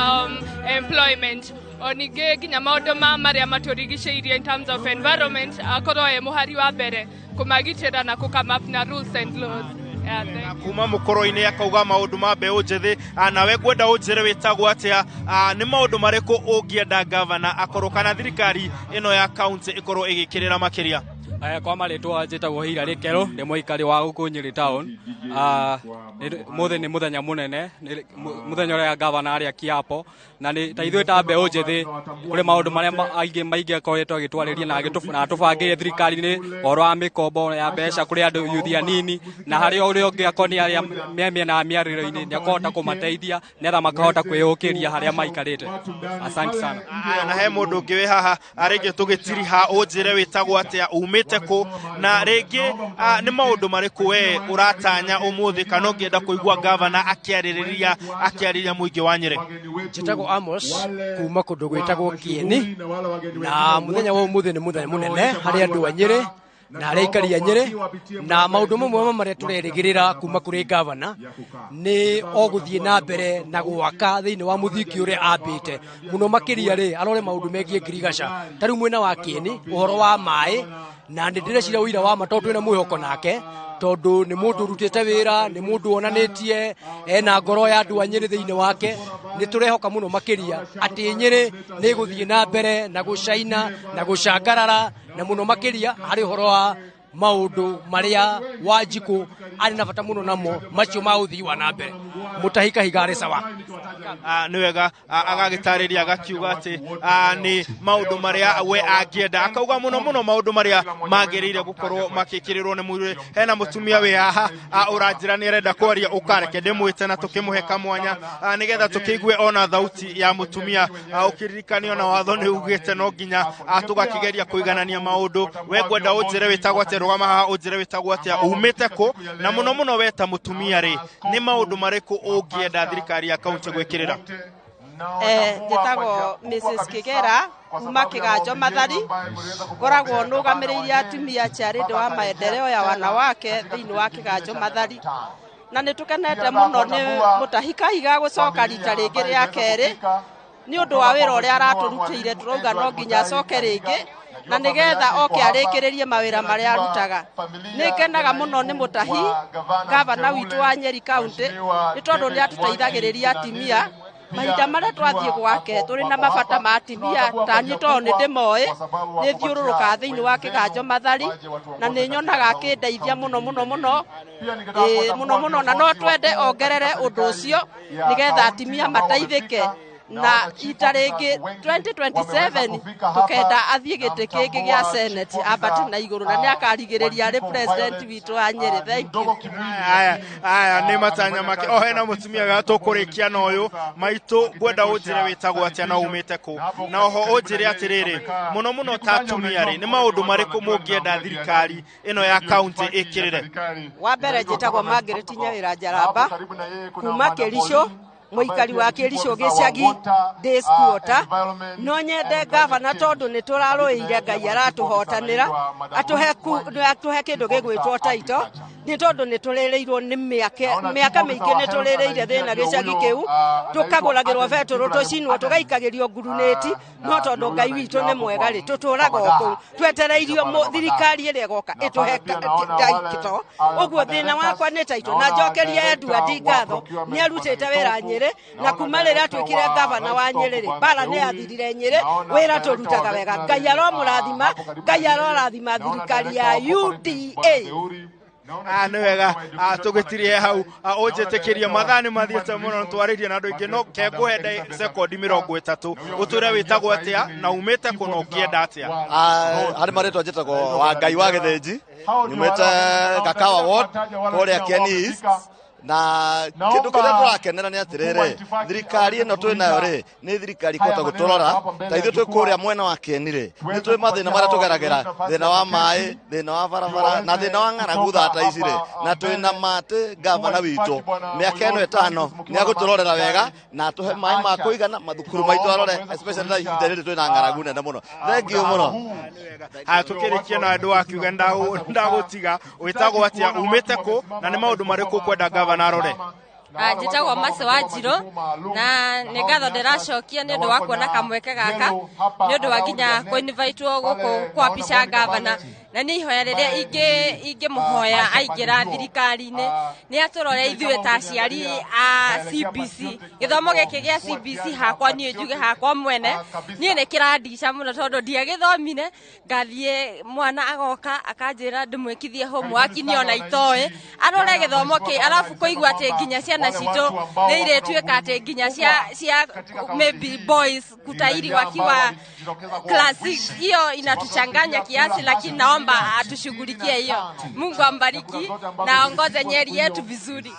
employment, o ningĩ nginya maũndũ ma marĩa matũrigicĩirie in terms of environment akorwo e mũhari wa mbere kũmagitĩra na kũ come up na rules and laws. Yeah, thank you. Kuma mũkũrũ-inĩ akauga maũndũ ma mbeũ njĩthĩ. Nawe ngwenda ũnjĩre wĩtagwo atĩa, nĩ maũndũ marĩkũ ũngĩenda gavana akorwo kana thirikari ĩno ya kaunti ĩkorwo ĩgĩkĩrĩra makĩria? Kwa marĩtwa njĩtagwo Hilary Kero, ndĩ mũikari wa gũkũ Nyĩrĩ town. Mũthĩ nĩ mũthenya mũnene, nĩ mũthenya ũrĩa gavana arĩa kiapo, na nĩ ta ithuĩ ta mbeũ njĩthĩ kũrĩ maũndũ marĩa aingĩ maingĩ akoretwo agĩtwarĩria na atũbangĩire thirikari-inĩ, ũhoro wa mĩkombo ya mbeca kũrĩ andũ yuthi anini, na harĩ ũrĩa ũngĩ akorwo nĩ arĩa me mĩena ya mĩarĩro-inĩ nĩ akũhota kũmateithia nĩgetha makahota kwĩyũkĩria harĩa maikarĩte. Asante sana. Aya, na he mũndũ ũngĩ wĩ haha rĩngĩ tũgĩtiriha. Ũnjĩre wĩtagwo atĩa, umĩte kũ, na rĩngĩ nĩ maũndũ marĩkũ we ũratanya ũmũthĩ kana ũngĩenda kũigua gavana akĩarĩrĩria mũingĩ wa Nyĩrĩ? Njĩtagwo Amos kuma kũndũ gwĩtagwo Kieni, na mũthenya wa ũmũthĩ nĩ mũthenya mũnene harĩ andũ a Nyĩrĩ na arĩa aikari a Nyĩrĩ, na maũndũ mamwe ma marĩa tũrerĩgĩrĩra kuma kũrĩ gavana nĩ o gũthiĩ na mbere na gwaka thĩinĩ wa mũthingi ũrĩa ambĩte. Mũno makĩria rĩ, arore maũndũ megiĩ ngirigaca, ta rĩu mwena wa Kieni ũhoro wa maĩ, na nĩ ndĩreciria ũira wa ma tondũ twĩna mwĩhoko nake, tondũ nĩ mũndũ ũrutĩte wĩra, nĩ mũndũ wonanĩtie ena ngoro ya andũ a Nyĩrĩ thĩinĩ wake. Nĩ tũrehoka mũno makĩria atĩ Nyĩrĩ nĩ ĩgũthiĩ na mbere na gũcaina na gũcangarara, na mũno makĩria harĩ ũhoro wa maũndũ marĩa Wanjikũ arĩ na bata mũno namo, macio ma ũthii wa na mbere. Mũtahi Kahiga arĩ sawa. Nĩ wega. Agagĩtarĩria agakiuga atĩ nĩ maũndũ marĩa we angĩenda, akauga mũno mũno maũndũ marĩa magĩrĩire gũkorwo makĩkĩrĩrwo nĩ mũirĩ. Hena mũtumia wĩ haha ũranjĩra nĩ arenda kwaria, ũkareke ndĩmwĩte na tũkĩmũhe kamwanya nĩgetha tũkĩigue ona thauti ya mũtumia. Ũkĩririkanio na watho nĩ ugĩte no nginya tũgakĩgeria kũiganania maũndũ. We ngwenda ũnjĩre wĩtagwo atĩa, rũgama haha, ũnjĩre wĩtagwo atĩa, umĩte kũ, na mũno mũno we ta mũtumia rĩ, nĩ maũndũ marĩkũ ũngĩenda thirikari ya kaunti gwĩkĩrĩra? Njĩtagwo Mrs Kigera kuma Kiganjo Mathari, ngoragwo nũgamĩrĩire atumia charity wa maendeleo ya wanawake thĩinĩ wa Kiganjo Mathari, na nĩ tũkenete mũno nĩ Mũtahi Kahiga gũcoka rita rĩngĩ rĩa kerĩ nĩ ũndũ wa wĩra ũrĩa aratũrutĩire. Tũrauga no nginya acoke rĩngĩ na nĩgetha oke arĩkĩrĩrie mawĩra marĩa arutaga. Nĩ ngenaga mũno nĩ Mũtahi, gavana witũ wa Nyeri County, nĩ tondũ nĩ atũteithagĩrĩria atimia mahinda marĩa twathiĩ gwake tũrĩ na mabata ma atimia. Ta niĩ tondũ nĩ ndĩmoĩ, nĩ thiũrũrũkaga thĩinĩ wa Kĩganjo Mathari na nĩ nyonaga akĩndeithia mũno mũno mũno, ĩĩ, mũno mũno, na no twende ongerere ũndũ ũcio nĩgetha atimia mateithĩke, na ita rĩngĩ 2027 tũkenda athiĩ gĩtĩ kĩngĩ gĩa Senate, ambate na igũrũ, na nĩ akarigĩrĩria arĩ president witũ wa Nyĩrĩ. Thank you. Aya, aya nĩ matanya make. O hena mũtumia wega tũkũrĩkia na ũyũ maitũ. Ngwenda ũnjĩre wĩtagwo atĩa na umĩte kũ, na oho ũnjĩre atĩrĩrĩ, mũno mũno ta atumia rĩ, nĩ maũndũ marĩkũ mũngĩenda thirikari ĩno ya kaunti ĩkĩrĩre? Wa mbere njĩtagwo Margaret Nyawĩra Njaramba kuma Kĩricũ, mũikari wa Kĩricũ gĩcagi, ndĩ squatter. No nyende gavana, tondũ nĩ tũrarũĩire, Ngai aratũhotanĩra, atũhe kĩndũ gĩgwĩtwo title, nĩ tondũ nĩ tũrĩrĩirwo nĩ mĩaka mĩingĩ, nĩ tũrĩrĩire thĩna gĩcagi kĩu, tũkagũragĩrwo betũrũ, tũcinwo, tũgaikagĩrio ngurunĩti, no tondũ Ngai witũ nĩ mwega rĩ, tũtũraga o kũu twetereirio thirikari ĩrĩa ĩgoka ĩtũhe title. Ũguo thĩna wakwa nĩ title, na njokerie Edward ngatho, nĩ arutĩte wĩra Nyĩrĩ, na kuma rĩrĩa atuĩkire gavana wa Nyĩrĩ rĩ, mbara nĩ yathirire Nyĩrĩ. Wĩra tũrutaga wega. Ngai aromũrathima, Ngai arorathima thirikari ya UDA. Nĩ wega, tũgĩtirie hau. Ũnjĩtĩkĩrie, mathaa nĩ mathiĩte mũno, twarĩrie na andũ aingĩ, no kengũhe sekondi 30 ũtwĩre wĩtagwo atĩa na umĩte kũ na ũkĩenda atĩa. Harĩ marĩtwa, njĩtagwo wa Ngai wa Gĩthĩnji, nyumĩte Gakawa Ward kũrĩa Kieni East, na kĩndũ kĩrĩa tũrakenera nĩ atĩrĩrĩ, thirikari ĩno twĩ nayo rĩ, nĩ thirikari kũhota gũtũrora. Ta ithuĩ twĩ kũrĩa mwena wa Kieni rĩ, nĩ twĩ mathĩna marĩa tũgeragĩra, thĩna wa maĩ, thĩna wa barabara na thĩna wa ng'aragu thata ici rĩ, na twĩ na matĩ gavana witũ mĩaka ĩno 5 nĩ agũtũrorera wega na atũhe maĩ ma kũigana, mathukuru maitũ arore, especially na ihinda rĩrĩ twĩ na ng'aragu nene mũno. Thengiũ mũno. Haya, tũkĩrĩkia na andũ akiuga ndagũtiga, wĩtagwo atĩa, umĩte kũ na nĩ maũndũ marĩkũ ũkwenda gavana arore? Njĩtagwo Mercy Wanjirũ, na nĩ ngatho ndĩracokia nĩ ũndũ wa kuona kamweke gaka, nĩ ũndũ wa nginya kũ-invitewo gũkũ kwapisha gavana. Na nĩ ihoya rĩrĩa ingĩmũhoya aingĩra thirikari-inĩ nĩ atũrore ithuĩ ta aciari a CBC. Gĩthomo gĩkĩ gĩa CBC, hakwa niĩ njuge hakwa mwene, niĩ nĩ kĩrandica mũno tondũ ndiagĩthomire. Ngathiĩ mwana agoka akanjĩra ndĩmwĩkithie homework, niĩ ona itoĩ. Arore gĩthomo kĩ, arabu kũigua atĩ nginya ciana citũ nĩ irĩtuĩka atĩ nginya cia maybe boys kutairi wakiwa class 6, hiyo inatuchanganya kiasi, lakini naomba atushughulikie hiyo. Mungu ambariki na aongoze Nyeri yetu vizuri.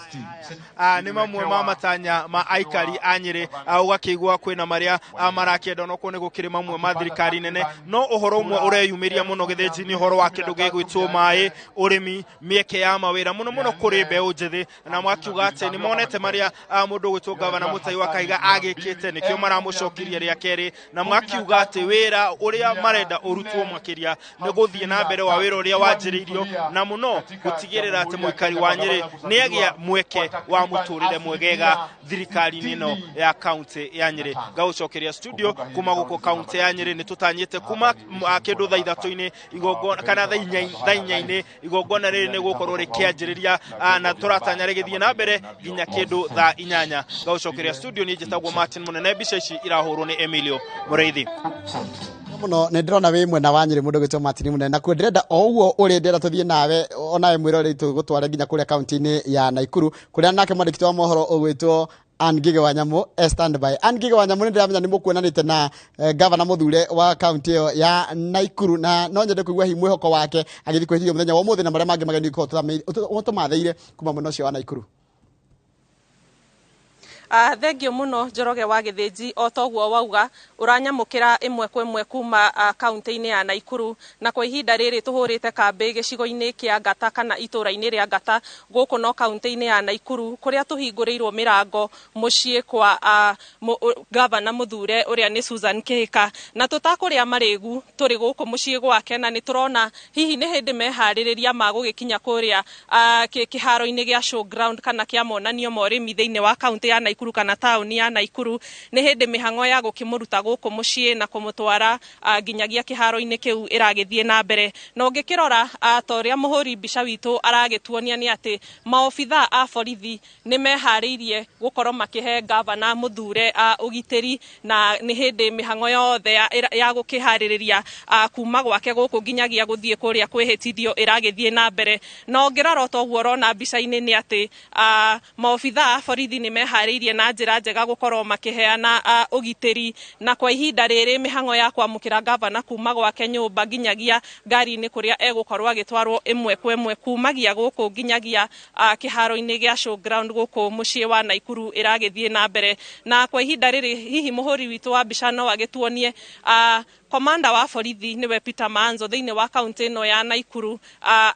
Nĩ mamwe ma matanya ma aikari a Nyĩrĩ. Ũgakĩigua kwĩna marĩa marakĩenda, onokorwo nĩ gũkĩrĩ mamwe ma thirikari nene, no ũhoro ũmwe ũreyumĩria mũno gĩthĩnji nĩ ũhoro wa kĩndũ gĩgwĩtwo maĩ, ũrĩmi, mĩeke ya mawĩra, mũno mũno kũrĩ mbeũ njĩthĩ, na makiuga atĩ nĩ monete marĩa mũndũ ũgwĩtwo gavana Mũtai wa Kahiga agĩkĩte, nĩkĩo maramũcokirie rĩa kerĩ, na makiuga atĩ wĩra ũrĩa marenda ũrutwo makĩria nĩ gũthiĩ na mbere wa wĩra ũrĩa wanjĩrĩirio, na mũno gũtigĩrĩra atĩ mũikari wa Nyĩrĩ nĩ agĩa mweke wa mũtũrĩre mwegega thirikari-inĩ ĩno ya kaunti ya Nyĩrĩ. Ngagũcokeria studio kuma gũkũ kaunti ya Nyĩrĩ. Nĩ tũtanyĩte kuma kĩndũ thaa 3-inĩ igongona, kana thaa 4-inĩ igongona rĩrĩ nĩ gũkorwo rĩkĩanjĩrĩria, na tũratanya rĩgĩthiĩ na mbere nginya kĩndũ thaa 8. Ngagũcokeria studio. Niĩ njĩtagwo Martin Mũnene, mbica ici irahũrwo nĩ Emilio Mũrĩithi. Muno nä ndĩrona wĩ mwena wa Nyĩrĩ, mũndũ gwĩtwo Martin Mũnene, na kuo ndĩrenda o ũguo ũrĩ, ndĩrenda tũthiĩ nawe onawe mwĩroreri, tũgũtware nginya kũrĩa kaunti-inĩ ya Naikuru, kũrĩa nake mwandĩki wa mohoro ũgwĩtwo Ann Ngige wa Nyamũ e standby. Ann Ngige wa Nyamũ, nĩ ndĩramenya nĩ mũkuonanĩte na gavana mũthure wa kaunti ĩyo ya Naikuru, na no nyende kũigua hihi mwĩhoko wake agĩthiĩ kwĩhithio mũthenya wa ũmũthĩ na marĩa mangĩ mageni ũtũmathĩire kuma mwena ũcio wa Naikuru. Thengio muno, Njoroge wa Gĩthĩnji. O toguo wauga, ũranyamũkĩra ĩmwe kwa ĩmwe kuma kaunti-inĩ ya Naikuru, na kwa ihinda rĩrĩ tũhũrĩte kambĩ gĩcigo-inĩ kĩa Ngata kana itũũra-inĩ rĩa Ngata gũkũ no kaunti-inĩ ya Naikuru, kũrĩa tũhingũrĩirwo mĩrango mũciĩ kwa gavana mũthure ũrĩa nĩ Susan Kĩhĩka, na tũtakũrĩa marĩgu tũrĩ gũkũ mũciĩ gwake, na nĩ tũrona hihi nĩ hĩndĩ meharĩrĩria ma gũgĩkinya kũrĩa kĩharo-inĩ gĩa showground kana kĩa monanio ma ũrĩmi thĩinĩ wa kaunti ya Naikuru kana taũni ya Naikuru. Nĩ hĩndĩ mĩhang'o ya gũkĩmũruta gũkũ mũciĩ na kũmũtwara nginyagia kĩharo-inĩ kĩu ĩragĩthiĩ na mbere, na ũngĩkĩrora ta ũrĩa mũhũri mbica witũ aragĩtuonia nĩ atĩ maobitha a borithi nĩ meharĩirie gũkorwo makĩhe gavana mũthure ũgitĩri, na nĩ hĩndĩ mĩhang'o yothe ya gũkĩharĩrĩria kuma gwake gũkũ nginyagia gũthiĩ kũrĩa kwĩhĩtithio ĩragĩthiĩ na mbere. Na ũngĩrora toguo ũrona mbica-inĩ nĩ atĩ maobitha a borithi nĩ meharĩirie na njĩra njega gũkorwo makĩheana ũgitĩri, na kwa ihinda rĩrĩ mĩhang'o ya kwamũkĩra gavana kuma gwake nyũmba nginyagia ngari-inĩ kũrĩa egũkorwo agĩtwarwo ĩmwe kwa ĩmwe kumagia gũkũ nginyagia kĩharo-inĩ gĩa showground gũkũ mũciĩ wa Naikuru ĩragĩthiĩ na mbere. Na kwa ihinda rĩrĩ hihi mũhũri witũ wa mbica no agĩtuonie komanda wa borithi nĩwe Peter Manzo thĩinĩ wa kaunti ĩno ya Naikuru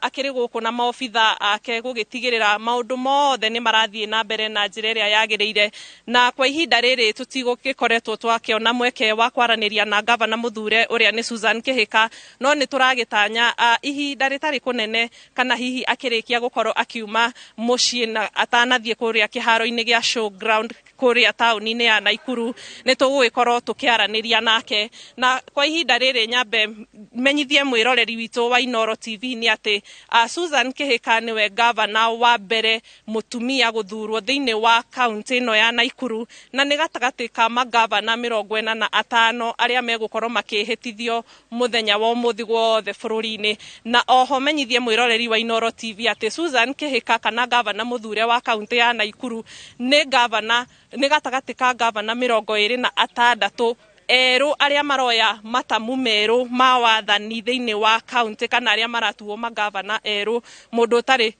akĩrĩ gũkũ na maobitha ake gũgĩtigĩrĩra maũndũ mothe nĩ marathiĩ na mbere na njĩra ĩrĩa yagĩrĩire. Na kwa ihinda rĩrĩ tũtigũgĩkoretwo twakĩona mweke wa kwaranĩria na gavana mũthure ũrĩa nĩ Susan Kĩhĩka, no nĩ tũragĩtanya ihinda rĩtarĩ kũnene kana hihi akĩrĩkia gũkorwo akiuma mũciĩ na atanathiĩ kũrĩa kĩharo-inĩ gĩa showground kũrĩa taũni-inĩ ya Naikuru nĩ tũgũgĩkorwo tũkĩaranĩria nake. Na kwa Kwa ihinda rĩrĩ nyambe menyithie mwĩroreri witũ wa Inooro TV nĩ atĩ Susan Kihika nĩwe gavana wa mbere mũtumia gũthurwo thĩinĩ wa kaunti ĩno ya Naikuru, na nĩ gatagatĩ ka magavana 45 arĩa megũkorwo makĩhĩtithio mũthenya wa ũmũthĩ wothe bũrũri-inĩ. Na oho menyithie mwĩroreri wa Inooro TV atĩ Susan Kihika kana gavana mũthure wa kaunti ya Naikuru nĩ gavana, nĩ gatagatĩ ka gavana 26 erũ arĩa maroya matamu merũ ma wathani thĩinĩ wa kaunti, kana arĩa maratuo magavana erũ, mũndũ ũtarĩ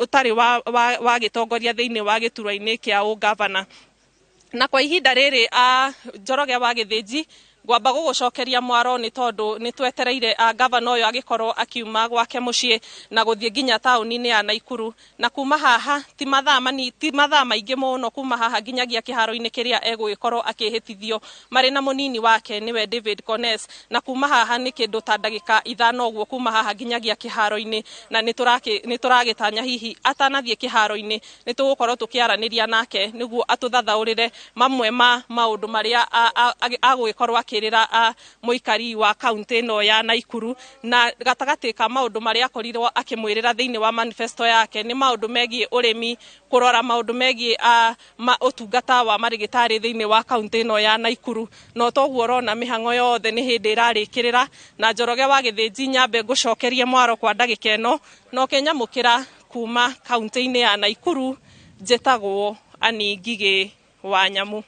ũtarĩ wa gĩtongoria thĩinĩ wa gĩturwa-inĩ kĩa ũgavana. Na kwa ihinda rĩrĩ Njoroge wa Gĩthĩnji, ngwamba gũgũcokeria mwaro nĩ tondũ nĩ twetereire gavana ũyũ agĩkorwo akiuma gwake mũciĩ na gũthiĩ nginya taũni-inĩ ya Naikuru, na kuma haha ti mathaa maingĩ mũno kuma haha nginyagia kĩharo-inĩ kĩrĩa egũgĩkorwo akĩhĩtithio marĩ na mũnini wake nĩwe David Kones, na kuma haha nĩ kĩndũ ta ndagĩka 5 ũguo kuma haha nginyagia kĩharo-inĩ, na nĩ tũragĩtanya hihi atanathiĩ kĩharo-inĩ nĩ tũgũkorwo tũkĩaranĩria nake nĩguo atũthathaũrĩre mamwe ma maũndũ marĩa agũgĩkorwo akĩrĩra mũikari wa kaunti ĩno ya Naikuru. Na gatagatĩ ka maũndũ marĩa akorirwo akĩmwĩrĩra thĩinĩ wa manifesto yake nĩ maũndũ megiĩ ũrĩmi, kũrora maũndũ megiĩ ũtungata wa marĩgĩtarĩ thĩinĩ wa kaunti ĩno ya Naikuru. No toguo ũrona mĩhang'o yothe nĩ hĩndĩ ĩrarĩkĩrĩra, na Njoroge wa Gĩthĩnji nyambe ngũcokerie mwaro kwa ndagĩka ĩno na ũkĩnyamũkĩra kuma kaunti-inĩ ya Naikuru. Njĩtagwo Ann Ngigĩ wa Nyamu.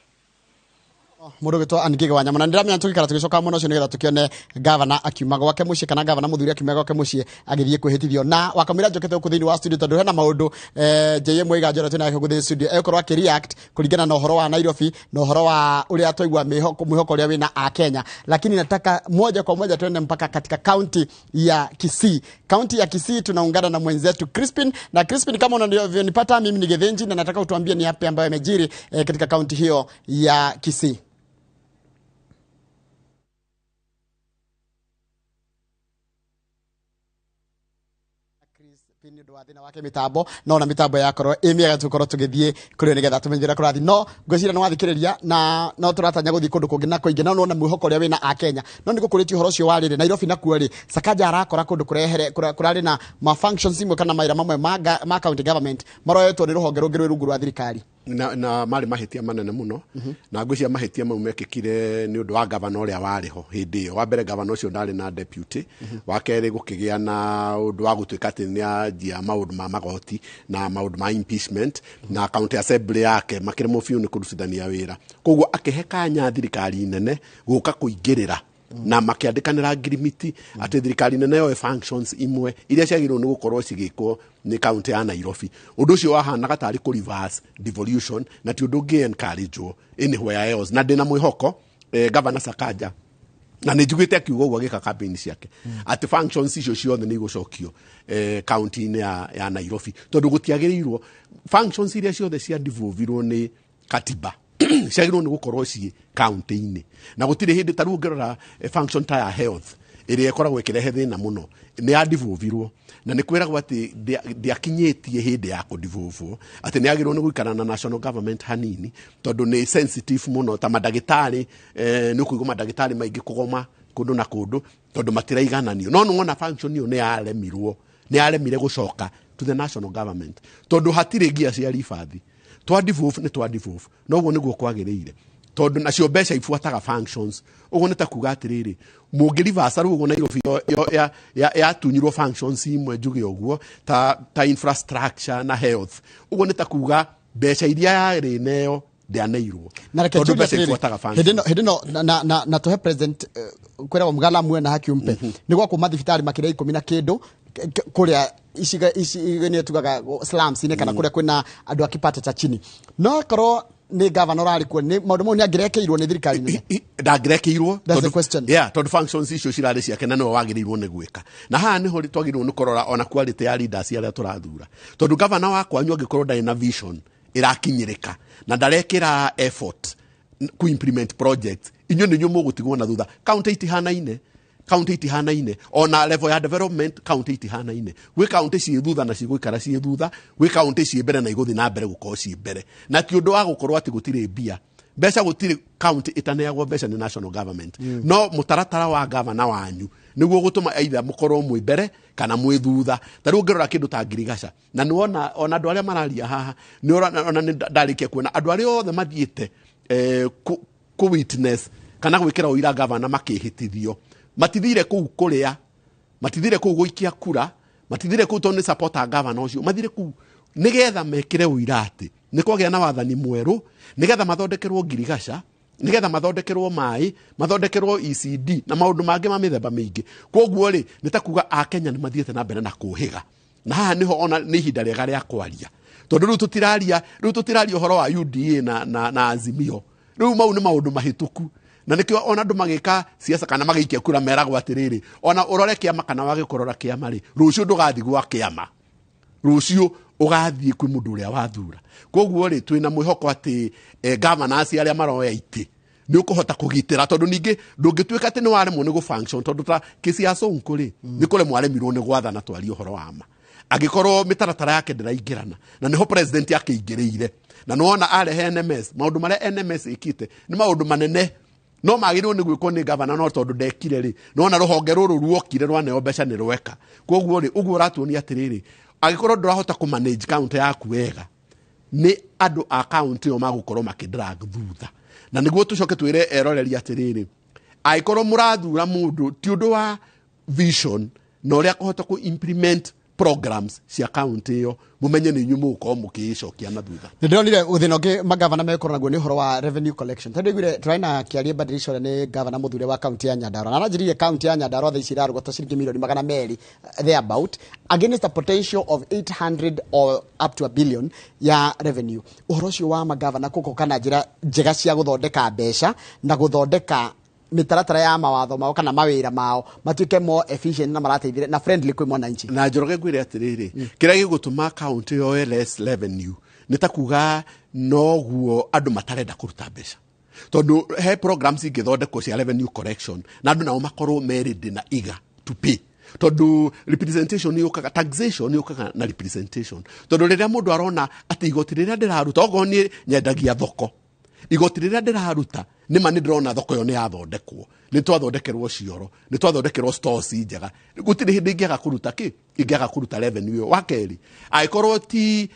Mũndũ gwĩtwo Ann Ngigĩ wa Nyamu, na ndĩramenya tũgĩikara tũgĩcoka mũno ũcio nĩgetha tũkĩone gavana akiuma gwake mũciĩ kana gavana mũthuri akiuma gwake mũciĩ agĩthiĩ kwĩhĩtithio. Na wakamwĩra njũkĩte gũkũ thĩinĩ wa studio tondũ hena maũndũ JM Muiga Njoroge twĩ nake gũkũ thĩinĩ studio egũkorwo akĩ react kũringana na ũhoro wa Nairobi na ũhoro wa ũrĩa twaigua mwĩhoko ũrĩa wĩna a Kenya, lakini nataka moja kwa moja tuende mpaka katika kaunti ya Kisii. Kaunti ya Kisii tunaungana na mwenzetu Crispin. Na Crispin, kama unavyonipata mimi ni Githinji, na nataka utuambie ni yapi ambayo yamejiri katika kaunti hiyo ya Kisii. Nĩ ũndũ wa thĩna wake mĩtambo, no na mĩtambo yakorwo ĩ mĩega tũkorwo tũgĩthiĩ kũrĩ nĩgetha tũmenye ũrĩa kũrathiĩ. No ngwĩciria nĩ wathikĩrĩria, na no tũratanya gũthiĩ kũndũ kũngĩ na kũingĩ, no nĩwona mwĩhoko ũrĩa wĩna a Kenya. No nĩ gũkũrĩtie ũhoro ũcio wa rĩrĩ Nairobi nakuo rĩ, Sakaja arakora kũndũ kũrarĩ na ma functions imwe kana mawĩra mamwe ma county government maroetwo nĩ rũhonge rũngĩ rwĩ rungu rwa thirikari, na marĩ mahĩtia manene mũno. Na ngwĩciria mahĩtia mau mekĩkire nĩ ũndũ wa gavana ũrĩa warĩ ho hĩndĩ ĩyo. Wa mbere gavana ũcio ndarĩ na deputy, wa kerĩ gũkĩgĩa na ũndũ wa gũtuĩka atĩ nĩ anjia maũndũ ma magoti na maũndũ ma impeachment, na county assembly yake makĩremwo biũ nĩ kũrutithania wĩra, koguo akĩhe kanya thirikari nene gũka kũingĩrĩra na makĩandĩkanĩra ngirimiti atĩ thirikari nene yoe functions imwe iria ciagĩrĩirwo nĩ gũkorwo cigĩkwo nĩ kaunti ya Nairobi. Ũndũ ũcio wahanaga tarĩ kũ reverse devolution, na ti ũndũ ũngĩ encourage anywhere else. Na ndĩna mwĩhoko Governor Sakaja, na nĩ njiguĩte akiuga ũguo agĩka campaign ciake, atĩ functions icio ciothe nĩ igũcokio kaunti-inĩ ya Nairobi, tondũ gũtiagĩrĩirwo functions iria ciothe cia devolvirwo nĩ katiba ciagĩrĩirwo nĩ gũkorwo ciĩ kaunti-inĩ. Na gũtirĩ hĩndĩ ta rĩu ũngĩrora function ta ya health ĩrĩa ĩkoragwo ĩkĩrehe thĩna mũno nĩ ya devolvirwo, na nĩ kwĩragwo atĩ ndĩakinyĩtie hĩndĩ ya kũdevolvwo, atĩ nĩ yagĩrĩirwo nĩ gũikara na national government hanini tondũ nĩ sensitive mũno. Ta mandagĩtarĩ, nĩ ũkũigua mandagĩtarĩ maingĩ kũgoma kũndũ na kũndũ tondũ matiraigananio. No nĩwona function ĩyo nĩ yaremirwo, nĩ yaremire gũcoka to the national government tondũ hatirĩ ngia cia ribathi. Twa devolve nĩ twa devolve, noguo nĩguo kwagĩrĩire, tondũ nacio mbeca ibuataga functions. Ũguo nĩ ta kuga atĩrĩrĩ, mũngĩrivasa rĩu ũguo Nairobi yatunyirwo functions imwe njuge ũguo ta infrastructure na health, ũguo nĩ ta kuga mbeca iria yarĩ nayo ndĩaneirwo, tondũ mbeca ibuataga functions. Hĩndĩ ĩno na tũhe president kwĩragwo Mgala muoe na haki umpe nĩ gwakwo mathibitarĩ makĩria 10 na kĩndũ kũrĩa icigo tugaga slums inĩ kana kũrĩa kwĩna andũ a kipato cha chini. No korwo nĩ gavana ũrarĩ kuo, nĩ maũndũ mau nĩ angĩrekeirwo nĩ thirikari nene? Ndangĩrekeirwo. That's the question. Yeah, tondũ functions icio cirarĩ ciake na nĩwe wagĩrĩirwo nĩ gwĩka. Na haha nĩho twagĩrĩirwo nĩ kũrora ona quality ya leaders arĩa tũrathura, tondũ gavana wa kwanyu angĩkorwo ndarĩ na vision ĩrakinyĩrĩka na ndarekĩra effort ku implement projects, inyuĩ nĩ inyuĩ mũgũtigwo na thutha. Kaunti itihanaine, kaunti itihanaine, ona level ya development kaunti itihanaine. Gwĩ kaunti ciĩ thutha na cigũikara ciĩ thutha, gwĩ kaunti ciĩ mbere na igũthiĩ na mbere gũkorwo ciĩ mbere. Na ti ũndũ wa gũkorwo atĩ gũtirĩ mbia, Mbeca gũtirĩ county ĩtaneagwo mbeca nĩ national government. No mũtaratara wa gavana wanyu nĩguo gũtũma either mũkorwo mwĩ mbere kana mwĩ thutha. Ta rĩu ũngĩrora kĩndũ ta ngirigaca, na nĩwona ona andũ arĩa mararia haha nĩ ona nĩ ndarĩkia kuona andũ arĩa othe mathiĩte kũ witness kana gwĩkĩra ũira gavana makĩhĩtithio, matithire kũu kũrĩa, matithire kũu gũikia kura, matithire kũu tondũ nĩ supporter gavana ũcio, mathire kũu nĩgetha mekĩre ũira atĩ nĩ kwagĩa na wathani mwerũ, nĩgetha mathondekerwo ngirigaca, nĩgetha mathondekerwo maĩ, mathondekerwo ECD na maũndũ mangĩ ma mĩthemba mĩingĩ. Koguo rĩ, nĩ ta kuga Akenya nĩ mathiĩte na mbere na kũhĩga, na haha nĩho ona nĩ ihinda rĩega rĩa kwaria, tondũ rĩu tũtiraria ũhoro wa UDA na Azimio. Rĩu mau nĩ maũndũ mahĩtũku, na nĩkĩo ona andũ magĩka siasa kana magĩikia kura meragwo atĩrĩrĩ, ona ũrore kĩama kana wage kũrora kĩama rĩ, rũciũ ndũgathiĩ gwa kĩama, rũciũ ũgathiĩ kwĩ mũndũ ũrĩa wathura. Koguo rĩ, twĩna mwĩhoko atĩ governors arĩa maroya itĩ nĩ ũkũhota kũgitĩra, tondũ ningĩ ndũngĩtuĩka atĩ nĩ waremwo nĩ gũ-function, tondũ ta kĩsi ya Sonko rĩ, nĩ kũremwo aremirwo nĩ gwathana. Twarie ũhoro wa ma, angĩkorwo mĩtaratara yake ndĩraingĩrana, na nĩho president akĩingĩrĩire, na nĩwona arehe NMS. Maũndũ marĩa NMS ĩkĩte nĩ maũndũ manene no magĩrĩirwo nĩ gwĩkwo nĩ gavana, no tondũ ndekire rĩ, nona rũhonge rũrũ ruokire rwaneo mbeca nĩ rweka. Koguo rĩ, ũguo ũratuonia atĩrĩrĩ, angĩkorwo ndũrahota kũ manage county yaku wega, nĩ andũ a county ĩyo magũkorwo makĩdrag thutha. Na nĩguo tũcoke twĩre eroreri atĩrĩrĩ, angĩkorwo mũrathura mũndũ ti ũndũ wa vision na ũrĩa akũhota kũ implement programs cia county ĩyo, mũmenye nĩ inyuĩ mũgũkorwo mũkĩĩcokia na thutha. Nĩ ndĩronire thĩna ũngĩ magavana mekorwo naguo nĩ ũhoro wa revenue collection, tondũ ndaiguire tũrarĩ na Kĩarie Badilisha, ũrĩa nĩ gavana mũthure wa kaunti ya Nyandarua, na aranjĩrire kaunti ya Nyandarua thaa ici ĩrarũgota ciringi mirioni 200 thereabout against a potential of 800 or up to a billion ya revenue. Ũhoro ũcio wa magavana gũkoka na njĩra njega cia gũthondeka mbeca na gũthondeka mĩtaratara ya mawatho mao kana mawĩra mao matuĩke more efficient na marateithire na friendly kwĩ mwananchi. Na Njoroge, ngwĩre atĩrĩrĩ, kĩrĩa gĩgũtũma kaunti yoe less revenue nĩ ta kuga noguo andũ matarenda kũruta mbeca, tondũ he programs ingĩthondekwo cia revenue collection na andũ nao makorwo me ready na eager to pay, tondũ representation yũkaga, taxation yũkaga na representation, tondũ rĩrĩa mũndũ arona atĩ igoti rĩrĩa ndĩraruta, okorwo niĩ nyendagia thoko, igoti rĩrĩa ndĩraruta nĩma nĩ ndĩrona thoko ĩyo nĩ yathondekwo, nĩ twathondekerwo cioro, nĩ twathondekerwo stores njega, gũtirĩ hĩndĩ ingĩaga kũruta kĩ, ingĩaga kũruta revenue ĩyo. Wa kerĩ, angĩkorwo ti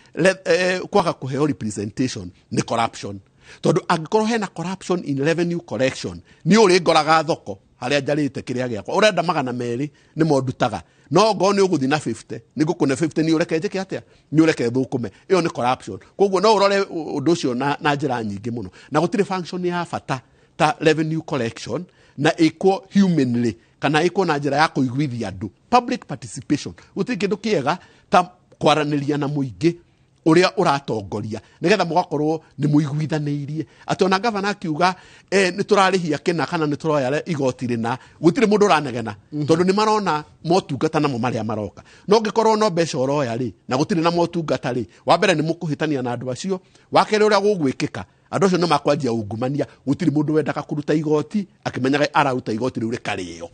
kwaga kũheo representation, nĩ corruption, tondũ angĩkorwo hena corruption in revenue collection, nĩ ũrĩ ngoraga thoko harĩa njarĩte kĩrĩa gĩakwa ũrenda 200 nĩmo ndutaga, no ngorwo nĩ ũgũthiĩ na 50 nĩ ngũkũne 50, nĩ ũreke njĩke atĩa, nĩ ũreke thũkũme. Ĩyo nĩ corruption. Koguo no ũrore ũndũ ũcio na njĩra nyingĩ mũno, na gũtirĩ function ya bata ta revenue collection na ĩkwo humanly kana ĩkwo na njĩra ya kũiguithia andũ, public participation. Gũtirĩ kĩndũ kĩega ta kwaranĩria na mũingĩ ũrĩa ũratongoria, nĩgetha mũgakorwo nĩ mũiguithanĩirie atĩ ona gavana akiuga nĩ tũrarĩhia kĩna kana nĩ tũroya igoti rĩna, gũtirĩ mũndũ ũranegena, tondũ nĩ marona motungata namo marĩa maroka. No ngĩkorwo no mbeca ũroya rĩ, na gũtirĩ na motungata rĩ, wa mbere nĩ mũkũhĩtania na andũ acio, wa kerĩ ũrĩa gũgwĩkĩka, andũ acio nĩ makwanjia ungumania. Gũtirĩ mũndũ wendaga kũruta igoti akĩmenyaga araruta igoti rĩu rĩkarĩo.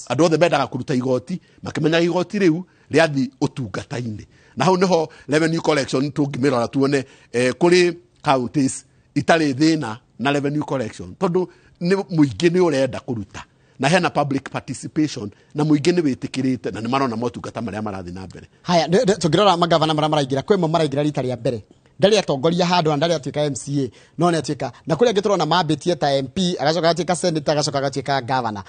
Andũ othe mendaga kũruta igoti makĩmenyaga igoti rĩu rĩathi ũtungata-inĩ, na hau nĩho revenue collection tũngĩmĩrora tuone kũrĩ counties itarĩ thĩna na revenue collection, tondũ nĩ mũingĩ nĩ ũrenda kũruta na hena public participation na mũingĩ nĩ wĩtĩkĩrĩte na nĩ marona motungata marĩa marathiĩ na mbere. Haya, tũngĩrora magavana marĩa maraingĩra, kwĩ mo maraingĩra rita rĩa mbere, ndarĩ atongoria handũ na ndarĩ atuĩka MCA, no nĩ atuĩka, na kũrĩa angĩ tũrona mambĩtie ta MP, agacoka agatuĩka senator, agacoka agatuĩka governor.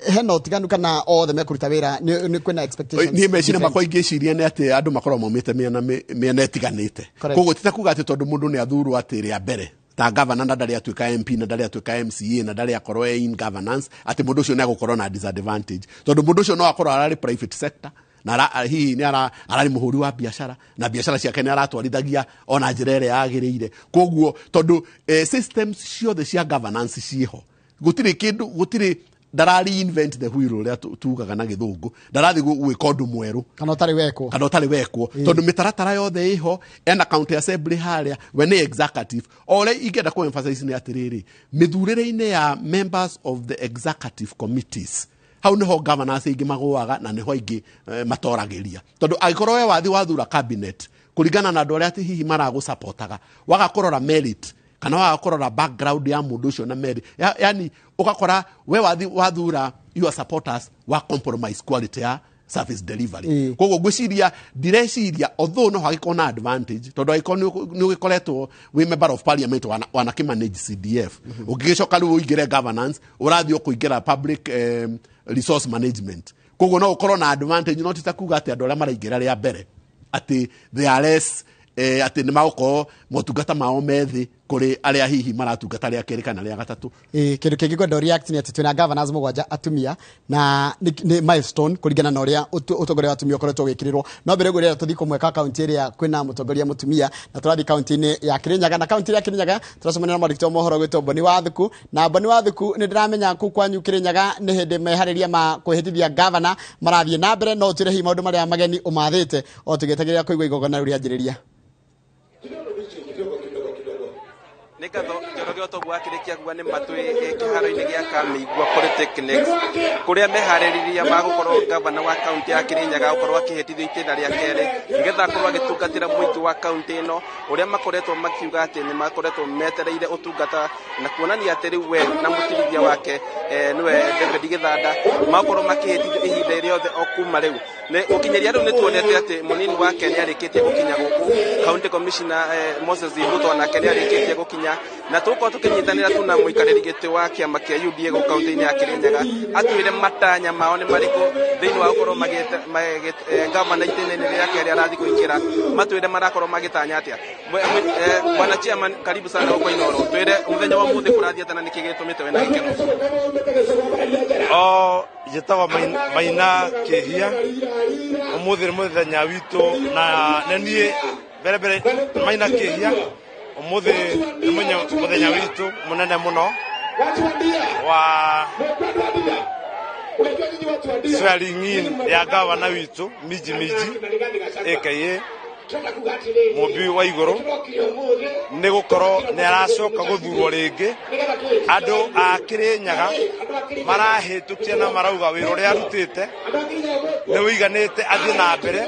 Hena ũtiganu kana othe mekũruta wĩra nĩ kwĩna expectations Niĩ meciria different? makwa ingĩciria nĩ atĩ andũ makoragwo maumĩte mĩena ĩtiganĩte. Koguo ti ta kuga atĩ tondũ mũndũ nĩ athurwo atĩ rĩa mbere ta governor na ndarĩ atuĩka MP na ndarĩ atuĩka MCA na ndarĩ akorwo e in governance, atĩ mũndũ ũcio nĩ agũkorwo na disadvantage, tondũ mũndũ ũcio no akorwo ararĩ private sector na hihi nĩ ararĩ mũhũri wa biacara na biacara ciake nĩ aratwarithagia ona njĩra ĩrĩa yagĩrĩire. Koguo tondũ systems ciothe cia governance ciĩho, gũtirĩ kĩndũ, gũtirĩ ndara reinvent the wheel ũrĩa tugaga na gĩthũngũ, ndarathiĩ gwĩka ũndũ mwerũ kana ũtarĩ wekwo. Kana ũtarĩ wekwo, tondũ mĩtaratara yothe ĩho, ena county assembly harĩa, we nĩ executive. O ũrĩa ingĩenda kũ emphasize nĩ atĩrĩrĩ, mĩthurĩre-inĩ ya members of the executive committees, hau nĩho governors aingĩ magũaga na nĩho aingĩ matoragĩria, tondũ angĩkorwo we wathi wathura cabinet kũringana na andũ arĩa atĩ hihi maragũsapotaga, waga kũrora merit. Kana waga kũrora background ya mũndũ ũcio na meri ya, yani ũgakora we wathi wathura your supporters wa compromise quality ya service delivery. Koguo ngwĩciria, ndireciria, although no hagĩkorwo na advantage, tondũ angĩkorwo nĩ ũgĩkoretwo wĩ member of parliament wanakĩmanage CDF, ũngĩgĩcoka rĩu ũingĩre governance, ũrathiĩ ũkũingĩra public resource management, koguo no ũkorwo na advantage. No ti ta kuga atĩ andũ arĩa maraingĩra rĩa mbere atĩ they are less, atĩ nĩ magũkorwo motungata mao methĩ kũrĩ arĩa hihi maratungata rĩa kerĩ kana rĩa gatatũ. Ĩ, kĩndũ kĩngĩ ngwenda react nĩ atĩ twĩna governors mũgwanja atumia, na nĩ milestone kũringana na ũrĩa ũtongoria wa atumia ũkoretwo ũgĩkĩrĩrwo. No mbere ũguo, rĩrĩa tũthiĩ kũmwe ka kaunti ĩrĩa kwĩna mũtongoria mũtumia, na tũrathiĩ kaunti-inĩ ya Kĩrĩnyaga, na kaunti ya Kĩrĩnyaga tũracemania na mwandĩki wa mohoro gwĩtwo Boni Wathuku. Na Boni Wathuku, nĩ ndĩramenya kũu kwanyu Kĩrĩnyaga nĩ hĩndĩ meharĩria ma kwĩhĩtithia gavana marathiĩ na mbere. No ũtwĩre hihi maũndũ marĩa mageni ũmathĩte o tũgĩetagĩrĩra kũigua igongona rĩu rĩanjĩrĩria? Nĩ ngatho, Njoroge. Otoguo akĩrĩkia kuga nĩ matwĩ kĩharo-inĩ gĩa Kamĩigua Polytechnics, kũrĩa meharĩrĩria ma gũkorwo gavana wa kaunti ya Kĩrĩnyaga gũkorwo akĩhĩtithio itĩna rĩa kerĩ, nĩgetha akorwo agĩtungatĩra mũingĩ wa kaunti ĩno, ũrĩa makoretwo makiuga atĩ nĩ makoretwo metereire ũtungata, na kuonania atĩ rĩu we na mũtirithia wake, nĩwe David Gĩthanda, makorwo makĩhĩtithio ihinda rĩothe o kuma rĩu. Nĩ gũkinyĩria rĩu nĩ tuonete atĩ mũnini wake nĩ arĩkĩtie gũkinya gũkũ, county commissioner Moses Ruto nake nĩ arĩkĩtie gũkinya, na tũgũkorwo tũkĩnyitanĩra tu na mũikarĩri gĩtĩ wa kĩama kĩa UDA gũkũ kaunti-inĩ ya Kĩrĩnyaga, atwĩre matanya mao nĩ marĩkũ thĩinĩ wa gũkorwo magĩte gavana itĩna-inĩ rĩa kerĩ arathiĩ kũingĩra, matwĩre marakorwo magĩtanya atĩa. Bwana chairman, karibu sana gũkũ Inooro. Twĩre mũthenya wa ũmũthĩ kũrathiĩ atĩa na nĩkĩ gĩtũmĩte wĩna gĩkeno? O njĩtagwo Maina Kĩhia. Ũmũthĩ nĩ mũthenya witũ, na nĩ niĩ mbere mbere Maina Kĩhia. Ũmũthĩ nĩ mũthenya witũ mũnene mũno wa swearing in ya gavana witũ Minji Minji aka Mũmbi wa Igũrũ, nĩ gũkorwo nĩ aracoka gũthurwo rĩngĩ. Andũ a Kĩrĩnyaga marahĩtũkia na marauga wĩra ũrĩa arutĩte nĩ ũiganĩte athiĩ na mbere,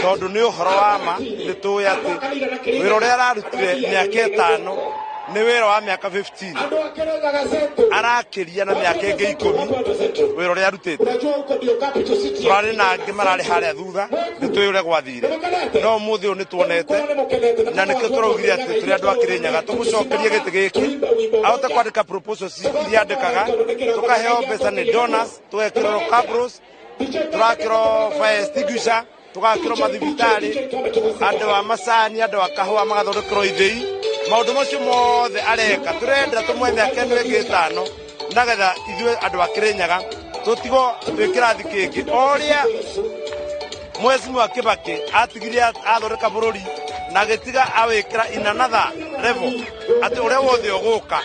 tondũ nĩ ũhoro wa ma nĩ tũĩ atĩ wĩra ũrĩa ararutire mĩaka 5 nĩ wĩra wa mĩaka 15, arakĩria na mĩaka ĩngĩ 10 wĩra ũrĩa arutĩte. Tũrarĩ na angĩ mararĩ harĩa thutha, nĩ tũĩ ũrĩa gwathire, no ũmũthĩ ũyũ nĩ tuonete, na nĩkĩo tũraugire atĩ tũrĩ andũ a Kĩrĩnyaga tũmũcokerie gĩtĩ gĩkĩ ahote kwandĩka proposals iria andĩkaga, tũkaheo mbeca nĩ donors, tũgekĩrwo cabros, tũrakĩrwo fire extinguisher, tũgakĩrwo mathibitarĩ, andũ a macani, andũ a kahũa magathondekerwo ithĩi. Maũndũ macio mothe areka, tũrenda tũmwe mĩaka ĩno ĩngĩ 5, nagetha ithuĩ andũ a Kĩrĩnyaga tũtigwo twĩ kĩrathi kĩngĩ. O ũrĩa Mheshimiwa Kibaki atigire athondeka bũrũri na agĩtiga awĩkĩra in another level, atĩ ũrĩa wothe ũgũka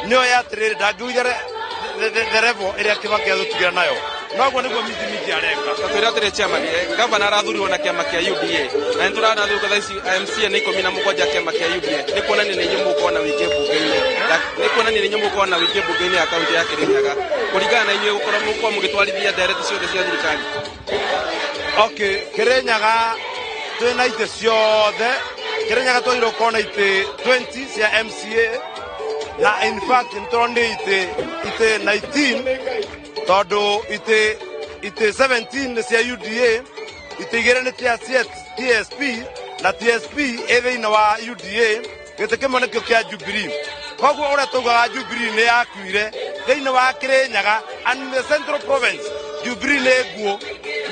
nĩoĩ atĩrĩrĩ, ndangĩũitha the level ĩrĩa Kibaki athũtigĩra nayo. Noguo nĩguo Minji Minji areka. Twĩre atĩrĩ chairman, gavana arathurirwo na kĩama kĩa UDA, na nĩ tũrona rĩu thaa ici MCA nĩ 17 a kĩama kĩa UDA. Nĩ kuonania nĩ inyuĩ mũgũkorwo na wĩingĩ mbunge-inĩ, nĩ kuonania nĩ inyuĩ mũgũkorwo na wĩingĩ mbunge-inĩ ya kaunti ya Kĩrĩnyaga, kũringana na inyuĩ gũkorwo mũgũkorwo mũgĩtwarithia ndereti ciothe cia thirikari? Okay, Kĩrĩnyaga twĩna itĩ ciothe. Kĩrĩnyaga twagĩrĩirwo gũkorwo na itĩ 20 cia MCA, na in fact nĩ tũronire itĩ 19, tondũ itĩ 17 nĩ cia UDA, itĩ 2 nĩ cia TSP, na TSP ĩ thĩinĩ wa UDA, gĩtĩ kĩmwe nĩkĩo kĩa Jubilee. Koguo ũrĩa taugaga Jubilee nĩ yakuire thĩinĩ wa Kĩrĩnyaga and in the Central Province, Jubilee nĩ nguo,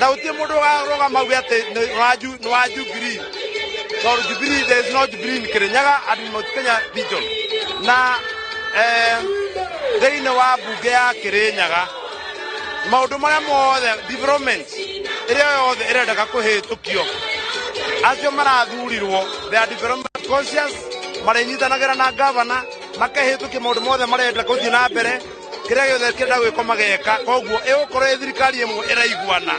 na gũtirĩ mũndũ ũkarũgama auge atĩ nĩ wa Jubilee, tondũ Jubilee, there is no Jubilee in Kĩrĩnyaga and in Mount Kenya region. Na thĩinĩ wa mbunge ya Kĩrĩnyaga, maũndũ marĩa mothe, development ĩrĩa yothe ĩrendeka kũhĩtũkio, acio marathurirwo they are development conscious, marĩnyitanagĩra na gavana makahĩtũkia maũndũ mothe marenda gũthiĩ na mbere, kĩrĩa gĩothe kĩrenda gwĩkwo mageka. Koguo ĩgũkorwo ĩ thirikari ĩmwe ĩraiguana.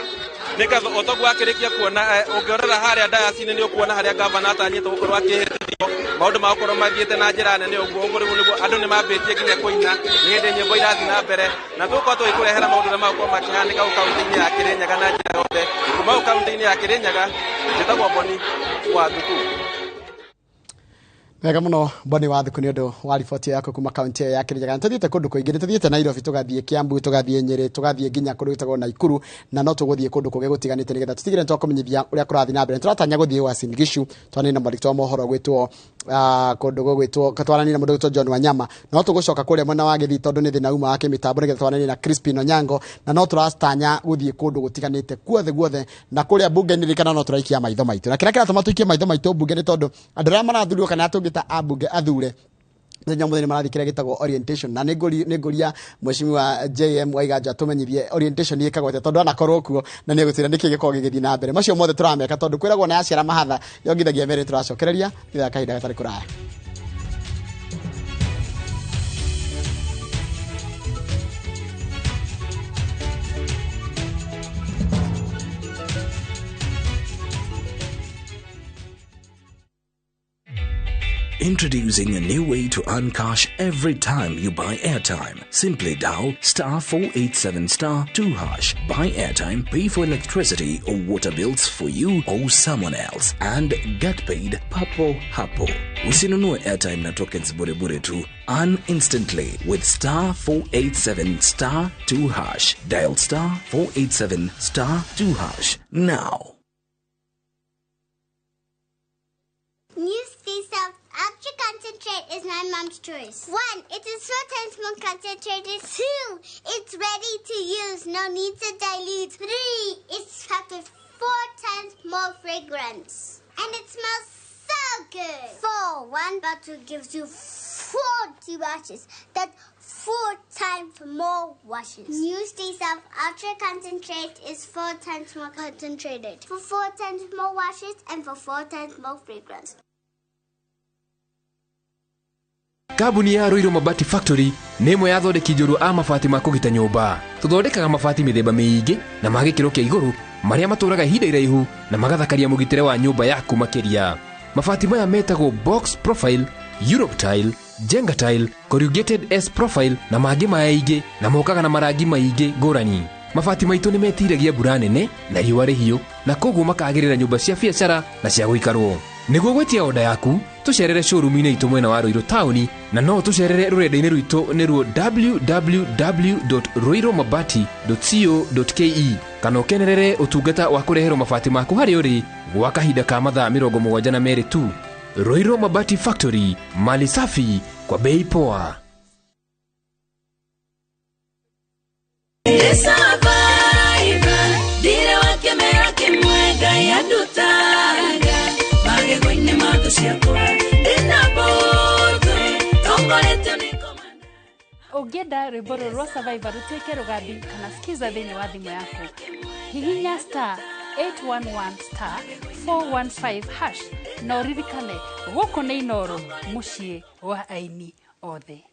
Nĩ ngatho. Otoguo akĩrĩkia kuona, ũngĩrora harĩa dayasi-inĩ nĩ ũkuona harĩa gavana atanyĩtwo gũkorwo akĩhĩtithio, maũndũ magũkorwo mathiĩte na njĩra nene. Ũguo rĩu nĩguo andũ nĩ mambĩtie nginya kũina, nĩ hĩndĩ nyĩmbo irathiĩ na mbere, na tũgũkorwo tũgĩkũrehera maũndũ ũrĩa magũkorwo makĩhanĩka gũkũ kaunti-inĩ ya Kĩrĩnyaga na njĩra yothe. Kuma gũkũ kaunti-inĩ ya Kĩrĩnyaga, njĩtagwo Boni wa Thuku. Wega muno Boni wa Thuku nĩ ũndũ wa riboti yaku kuma kaunti ĩyo ya Kirinyaga. Nĩ tũthiĩte kũndũ kũingĩ, nĩ tũthiĩte Nairobi, tũgathiĩ Kiambu, tũgathiĩ Nyĩrĩ, tũgathiĩ nginya kũndũ gwĩtagwo Naikuru, na no tũgũthiĩ kũndũ kũngĩ gũtiganĩte nĩgetha tũtigĩrĩre nĩtwakũmenyithia ũrĩa kũrathiĩ na mbere. Nĩtũratanya gũthiĩ Uasin Gishu, twaranĩrie na mwandĩki wa mohoro gwĩtwo kũndũ gũgwĩtwo, twaranĩrie na mũndũ gwĩtwo John Wanyama. No tũgũcoka kũrĩa mwena wa Gĩthii tondũ nĩ thĩna uma wa kĩmĩtambo nĩgetha twaranĩrie na Crispin Onyango, na no tũratanya gũthiĩ kũndũ gũtiganĩte guothe guothe, na kũrĩa mbunge-inĩ ririkana no tũraikia maitho maitũ. Na kĩrĩa kĩratũma tũikie maitho maitũ mbunge nĩ tondũ andũ arĩa marathurirwo kana tũngĩta ambunge athure mũthenya mũthenya marathiĩ kĩrĩa gĩtagwo orientation, na nĩngũria mheshimiwa JM Waiganjo atũmenyithie orientation ĩkagwo atĩa, tondũ anakorwo kuo na nĩegũtwĩra nĩkĩ gĩkoragwo gĩgĩthiĩ na mbere. Macio mothe tũrameka tondũ kwĩragwo na yaciara mahatha yongithagia mbere, tũracokereria thutha wa kahinda gatarĩ kũraya. Introducing a new way to earn cash every time you buy airtime. Simply dial star 487 star 2 hash. Buy airtime, pay for electricity or water bills for you or someone else, and get paid papo hapo. Usinunue airtime na tokens bure bure tu. Earn instantly with star 487 star 2 hash. Dial star 487 star 2 hash now. New Sea Salt Ultra Concentrate is my mom's choice. 1, it is 4 times more concentrated. 2, it's ready to use, no need to dilute. 3, it's packed with 4 times more fragrance. And it smells so good. 4, 1 bottle gives you 40 washes. That's 4 times more washes. New Stay Soft Ultra Concentrate is 4 times more concentrated. For 4 times more washes and for 4 times more fragrance. Kambuni ya Ruiru Mabati Factory nĩ ĩmwe ya athondeki njorua a mabati ma kũgita nyũmba. Tũthondekaga mabati mĩthemba mĩingĩ na ma gĩkĩro kĩa igũrũ marĩa matũraga ihinda iraihu na magathakaria mũgitĩre wa nyũmba yaku makĩria. Mabati maya metagwo box profile, Europe tile, Jenga tile, corrugated S profile na mangĩ maingĩ, na mokaga na marangi maingĩ ngũrani. Mabati maitũ nĩ metiragia mbura nene na riũa rĩhiũ, na koguo makagĩrĩra nyũmba cia biacara na cia gũikarwo. Nĩguo gwĩtia oda yaku, tũcerere showroom-inĩ itũ mwena wa Ruiru taũni, na no tũcerere rũrenda-inĩ rwitũ nĩruo www.ruirumabati.co.ke, kana ũkenerere ũtungata wa kũreherwo mabati maku harĩa ũrĩ gwa kahinda ka mathaa 72 tu. Ruiru Mabati Factory, mali safi kwa bei poa. Ũngĩenda rwĩmbo rũrũ rwa Survivor rũtuĩke rũgambi kana skiza thĩinĩ wa thimũ yaku, hihinya star 811 star 415 hash na ũririkane gũkũ nĩ Inooro, mũciĩ wa aini othe.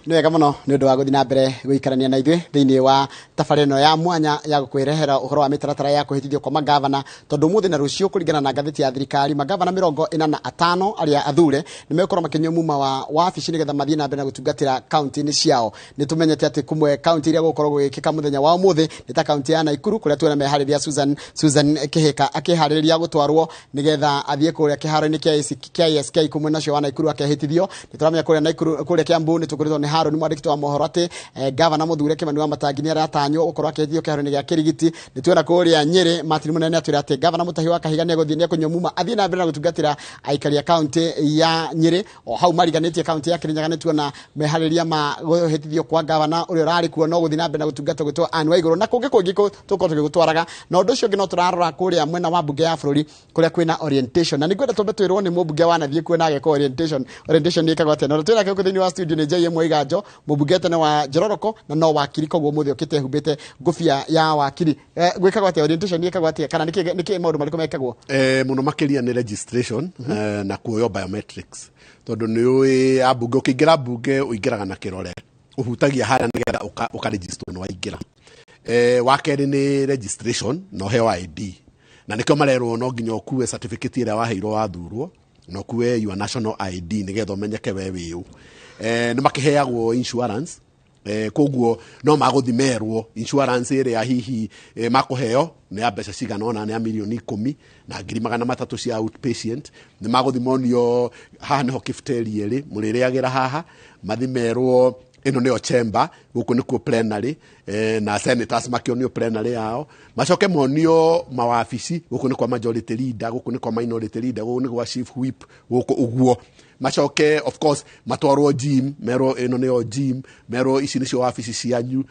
Nĩ wega mũno nĩ ũndũ wa gũthiĩ na mbere gũikarania na ithuĩ thĩinĩ wa tabarĩra ĩno ya mwanya ya gũkwĩrehera ũhoro wa mĩtaratara ya kũhĩtithio kwa magavana, tondũ ũmũthĩ na rũciũ kũringana na ngathĩti ya thirikari magavana 45 arĩa athure nĩ megũkorwo makĩnyua muma wa wabici nĩgetha mathiĩ na mbere na gũtungatĩra kaunti-inĩ ciao. Nĩ tũmenyete atĩ kũmwe kaunti iria gũgũkorwo gũgĩkĩka mũthenya wa ũmũthĩ nĩ ta kaunti ya Naikuru kũrĩa tuona meharĩria Susan Kĩhĩka akĩharĩrĩria gũtwarwo nĩgetha athiĩ kũrĩa kĩharo-inĩ kĩa ASK kũmwe nacio wa Naikuru akehĩtithio. Nĩ tũramenya kũrĩa Naikuru kũrĩa Kiambu nĩ tũkoretwo nĩ Harũni mwandĩki wa mohoro atĩ gavana mũthure Kĩmani wa Matangi nĩ aratanywo gũkorwo akĩhĩtithio kĩharo-inĩ gĩa Kĩrigiti. Nĩ tuona kũrĩa Nyĩrĩ Martin Mũnene atwĩra atĩ gavana Mũtahi wa Kahiga nĩegũthiĩ nĩekũnyua muma athiĩ na mbere na gũtungatĩra aikari a kaunti ya Nyĩrĩ. O hau mariganĩtie kaunti ya Kĩrĩnyaga nĩ tuona meharĩria ma kũhĩtithio kwa gavana ũrĩa ũrarĩ kuo no gũthiĩ na mbere na gũtungata gwĩtwo Anne Waigũrũ, na kũngĩ kũngĩ tũkorwo tũgĩgũtwaraga. Na ũndũ ũcio ũngĩ no tũrarora kũrĩa mwena wa mbunge ya bũrũri kũrĩa kwĩna orientation, na nĩngwenda twambe twĩrwo nĩ mũmbunge wanathiĩ kuo na ageka orientation. Orientation ĩkagwo atĩa? Na twĩnake gũkũ thĩinĩ wa studio nĩ JM Waiganjo, mũmbunge tene wa Njororoko na no wakiri, koguo mũthĩ ũkĩte ehumbĩte ngũbia ya wakiri. Gwĩkagwo atĩa orientation ĩkagwo atĩa, kana nĩkĩ maũndũ marĩkũ mekagwo? Mũno makĩria nĩ registration na kuoywo biometrics, tondũ nĩ ũĩ ambunge ũkĩingĩra mbunge ũingĩraga na kĩrore, ũhutagia harĩa nĩgetha ũkaregister nĩ waingĩra. Wa kerĩ nĩ registration na ũheo ID, na nĩkĩo marerwo no nginya ũkue certificate ĩrĩa waheirwo wathurwo, Na ũkue your national ID nĩgetha ũmenyeke we wĩũ. Nĩ makĩheagwo insurance, koguo no magũthi merwo insurance ĩrĩa hihi makũheo nĩ ya mbeca cigana ũna, nĩ ya 300,300,000 cia outpatient. Nĩ magũthi monio haha nĩho cafeteria ĩrĩ, mũrĩrĩagĩra haha, mathi merwo ĩno nĩyo chamber, gũkũ nĩkuo plenary, na senators makĩonio plenary yao, macoke monio mawabici, gũkũ nĩ kwa majority leader, gũkũ nĩ kwa minority leader, gũkũ nĩ kwa chief whip, gũkũ ũguo. Macoke of course matwarwo gym, merwo ĩno nĩyo gym, merwo ici nĩcio wabici cianyu,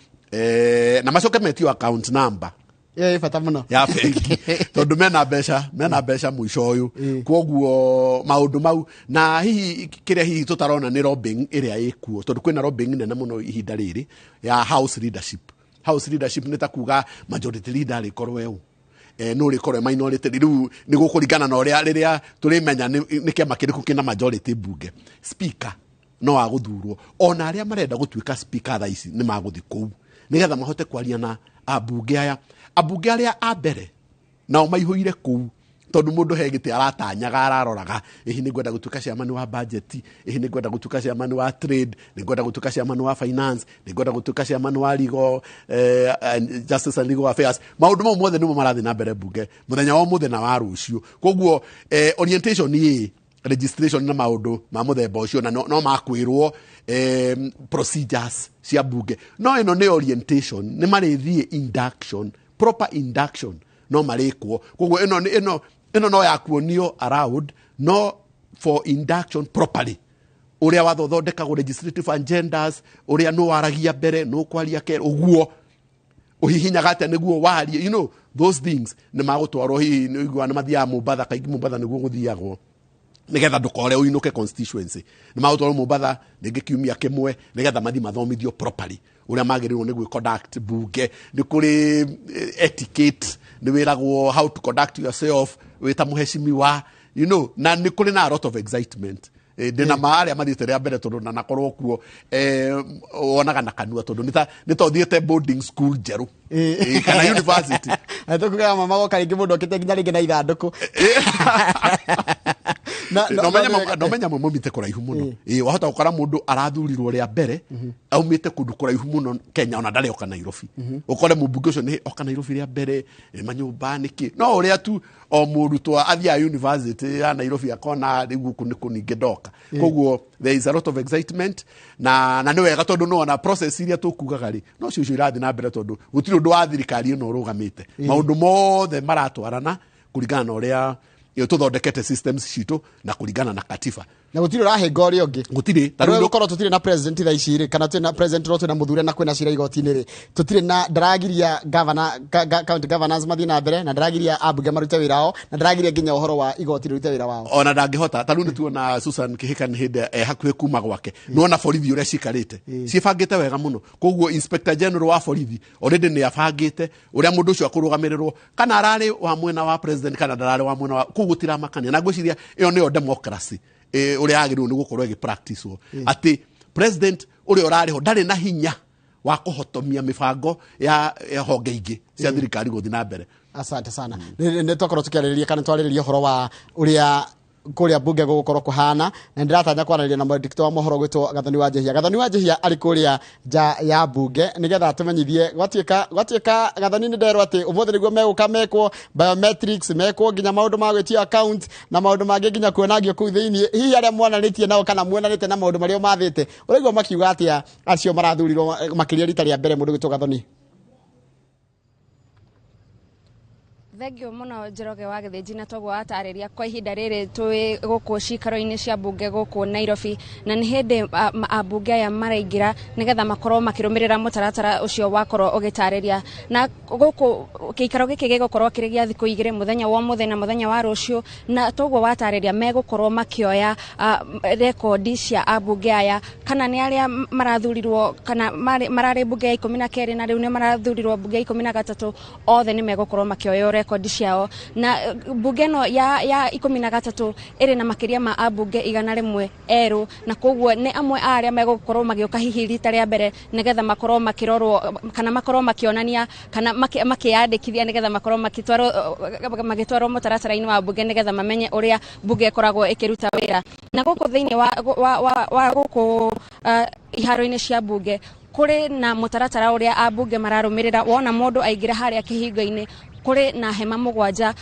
na macoke metio account number. Ĩyo ĩ bata mũno. Ya bengi, tondũ mena mbeca mũico ũyũ. Kwoguo maũndũ mau, na hihi kĩrĩa hihi tũtarona nĩ lobbying ĩrĩa ĩkuo, tondũ kwĩna lobbying nene mũno ihinda rĩrĩ ya house leadership. House leadership nĩ ta kuga majority leader rĩkorwo ũ, no rĩkorwo minority. Rĩu nĩ gũkũringana na ũrĩa rĩrĩa tũrĩmenya nĩ kĩama kĩrĩkũ kĩna majority bunge. Speaker no agũthurwo, ona arĩa marenda gũtuĩka speaker thaa ici nĩ magũthi kũu nĩgetha mahote kwaria na ambunge aya, ambunge arĩa a mbere nao maihũire kũu, tondũ mũndũ he gĩtĩ aratanyaga, araroraga, ĩhi nĩ ngwenda gũtuĩka chairman wa budget, ĩhi nĩ ngwenda gũtuĩka chairman wa trade, nĩ ngwenda gũtuĩka chairman wa finance, nĩ ngwenda gũtuĩka chairman wa legal and justice and legal affairs. Maũndũ mau mothe nĩmo marathiĩ na mbere bunge mũthenya wa ũmũthĩ na wa rũciũ. Koguo orientation ĩ registration na maũndũ ma mũthemba ũcio, na no makwĩrwo procedures cia bunge. No ĩno nĩ orientation, nĩ marĩthiĩ induction, proper induction no marĩkwo. Koguo ĩno no ya kuonio around, no for induction properly, ũrĩa watho ũthondekagwo, legislative agendas, ũrĩa nũ waragia mbere, nũ kwaria kerĩ, ũguo ũhihinyaga atĩa nĩguo warie, those things nĩ magũtwarwo. Hihi nĩ ũiguaga nĩ mathiaga Mombatha kaingĩ, Mombatha nĩguo gũthiagwo nĩgetha ndũkore ũinũke constituency. Nĩ magũtwarwo Mombatha rĩngĩ kiumia kĩmwe nĩgetha mathi mathomithio properly ũrĩa magĩrĩirwo nĩ gwĩ conduct bunge. Nĩ kũrĩ etiquette, nĩ wĩragwo how to conduct yourself wĩ ta mũheshimiwa, na nĩ kũrĩ na a lot of excitement. Ndĩna ma arĩa mathiĩte rĩa mbere, tondũ na nakorwo kuo, wonaga na kanua, tondũ nĩ ta ũthiĩte boarding school njerũ, kana university. Tũkugaga mama goka rĩngĩ mũndũ okĩte nginya rĩngĩ na ithandũkũ. Na ũmenye amwe maumĩte kũraihu mũno. Ĩ, wahota gũkora mũndũ arathurirwo rĩa mbere aumĩte kũndũ kũraihu mũno Kenya, ona ndarĩ oka Nairobi. Ũkore mũmbunge ũcio nĩ oka Nairobi rĩa mbere, manyũmba nĩkĩ, no ũrĩa tu o mũrutwo athiaga university ya Nairobi akona rĩu gũkũ nĩ kũ ningĩ ndoka. Koguo there is a lot of excitement, na nĩ wega, tondũ nĩwona process iria tũkugaga rĩ, no cio icio irathiĩ na mbere, tondũ gũtirĩ ũndũ wa thirikari ĩno ũrũgamĩte. Maũndũ mothe maratwarana kũringana na ũrĩa tũthondekete systems citũ na kũringana na katiba. Na gũtirĩ ũrahĩnga ũrĩa ũngĩ. Gũtirĩ. Ta rĩu rĩu gũkorwo tũtirĩ na president thaa ici rĩ, kana twĩna president no twĩna mũthure na kwĩna cira igoti-inĩ rĩ, tũtirĩ na ndaragiria governor county governors mathiĩ na mbere, na ndaragiria ambunge marute wĩra wao, na ndaragiria nginya ũhoro wa igoti rĩrute wĩra wao. Ona ndangĩhota. Ta rĩu nĩ tuona Susan Kĩhĩka nĩ hĩndĩ hakuhĩ kuma gwake, nĩwona borithi ũrĩa cikarĩte ciĩbangĩte wega mũno. Koguo inspector general wa borithi already nĩ abangĩte ũrĩa mũndũ ũcio akũrũgamĩrĩrwo, kana ararĩ wa mwena wa president kana ndararĩ wa mwena wa, koguo gũtiramakania. Na ngwĩciria ĩyo nĩyo democracy, ũrĩa yagĩrĩirwo nĩ gũkorwo ĩgĩ-practicewo, atĩ president ũrĩa ũrarĩ ho ndarĩ na hinya wa kũhotomia mĩbango ya honge ingĩ cia thirikari gũthiĩ na mbere. Asante sana. Nĩ twakorwo tũkĩarĩrĩria kana twarĩrĩria ũhoro wa ũrĩa kũrĩa bunge gũgũkorwo kũhana, na ndĩratanya kwaranĩria na mwandĩki wa mohoro gwĩtwo Gathoni wa Njehia. Gathoni wa Njehia arĩ kũrĩa nja ya bunge nĩgetha atũmenyithie gwatuĩka. Gathoni, nĩ nderwo atĩ ũmũthĩ nĩguo megũka mekwo biometrics, mekwo nginya maũndũ ma gwĩtio account na maũndũ mangĩ, nginya kuonagio kũu thĩinĩ. Hihi arĩa monanĩtie nao kana muonanĩte na maũndũ marĩa mathĩte, ũraigua makiuga atĩa acio marathurirwo makĩria rita rĩa mbere, mũndũ gwĩtwo Gathoni? Thengio mũno, Njoroge wa Gĩthĩnji. Na toguo watarĩria, kwa ihinda rĩrĩ twĩ gũkũ cikaro-inĩ cia mbunge gũkũ Nairobi, na nĩ hĩndĩ ambunge aya maraingĩra nĩgetha makorwo makĩrũmĩrĩra mũtaratara ũcio wakorwo ũgĩtarĩria. Na gũkũ gĩikaro gĩkĩ gĩgũkorwo kĩrĩ gĩa thikũ 2, mũthenya wa ũmũthĩ na mũthenya wa rũciũ. Na toguo watarĩria, megũkorwo makĩoya rekondi cia ambunge aya, kana nĩ arĩa marathurirwo kana mararĩ mbunge ya 12 na rĩu nĩ marathurirwo mbunge ya 13, othe nĩ megũkorwo makĩoywo rekondi. rekondi ciao. Na bunge ĩno ya 13 ĩrĩ na makĩria ma ambunge 100 erũ, na koguo nĩ amwe a arĩa megũkorwo magĩũka hihi rita rĩa mbere nĩgetha makorwo makĩrorwo kana makorwo makĩonania kana makĩyandĩkithia nĩgetha makorwo magĩtwarwo mũtaratara-inĩ wa bunge nĩgetha mamenye ũrĩa bunge ĩkoragwo ĩkĩruta wĩra. Na gũkũ thĩinĩ wa gũkũ iharo-inĩ cia bunge kũrĩ na mũtaratara ũrĩa ambunge mararũmĩrĩra. Wona mũndũ aingĩra harĩa kĩhingo-inĩ kũrĩ na hema 7,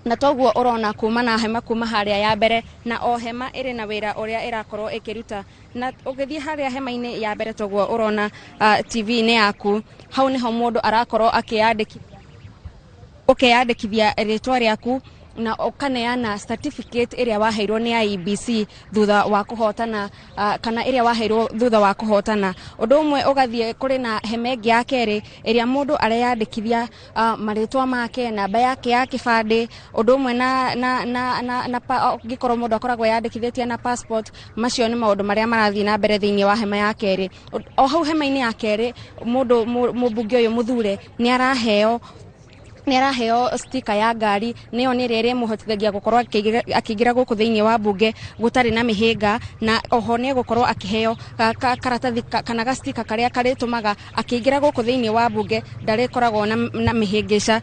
na toguo ũrona kuma na hema kuma harĩa ya mbere, na o hema ĩrĩ na wĩra ũrĩa ĩrakorwo ĩkĩruta. Na ũgĩthiĩ harĩa hema-inĩ ya mbere toguo ũrona TV-inĩ yaku, hau nĩho mũndũ arakorwo ũkĩyandĩkithia rĩtwa rĩaku na ũkaneana certificate ĩrĩa waheirwo nĩ IEBC thutha wa kũhotana, kana ĩrĩa waheirwo thutha wa kũhotana. Ũndũ ũmwe ũgathiĩ kũrĩ na hema ĩngĩ ya kerĩ ĩrĩa mũndũ areyandĩkithia marĩtwa make, namba yake ya kĩbandĩ, ũndũ ũmwe na angĩkorwo mũndũ akoragwo yandĩkithĩtie na passport. Macio nĩ maũndũ marĩa marathiĩ na mbere thĩinĩ wa hema ya kerĩ. O hau hema-inĩ ya kerĩ mũndũ mũmbunge ũyũ mũthure nĩ araheo stika ya ngari, nĩyo nĩ ĩrĩa ĩrĩmũhotithagia gũkorwo akĩingĩra gũkũ thĩinĩ wa bunge gũtarĩ na mĩhĩnga, na oho nĩ egũkorwo akĩheo karatathi kana gastika karĩa karĩtũmaga akĩingĩra gũkũ thĩinĩ wa bunge ndarĩkoragwo na mĩhĩngĩca,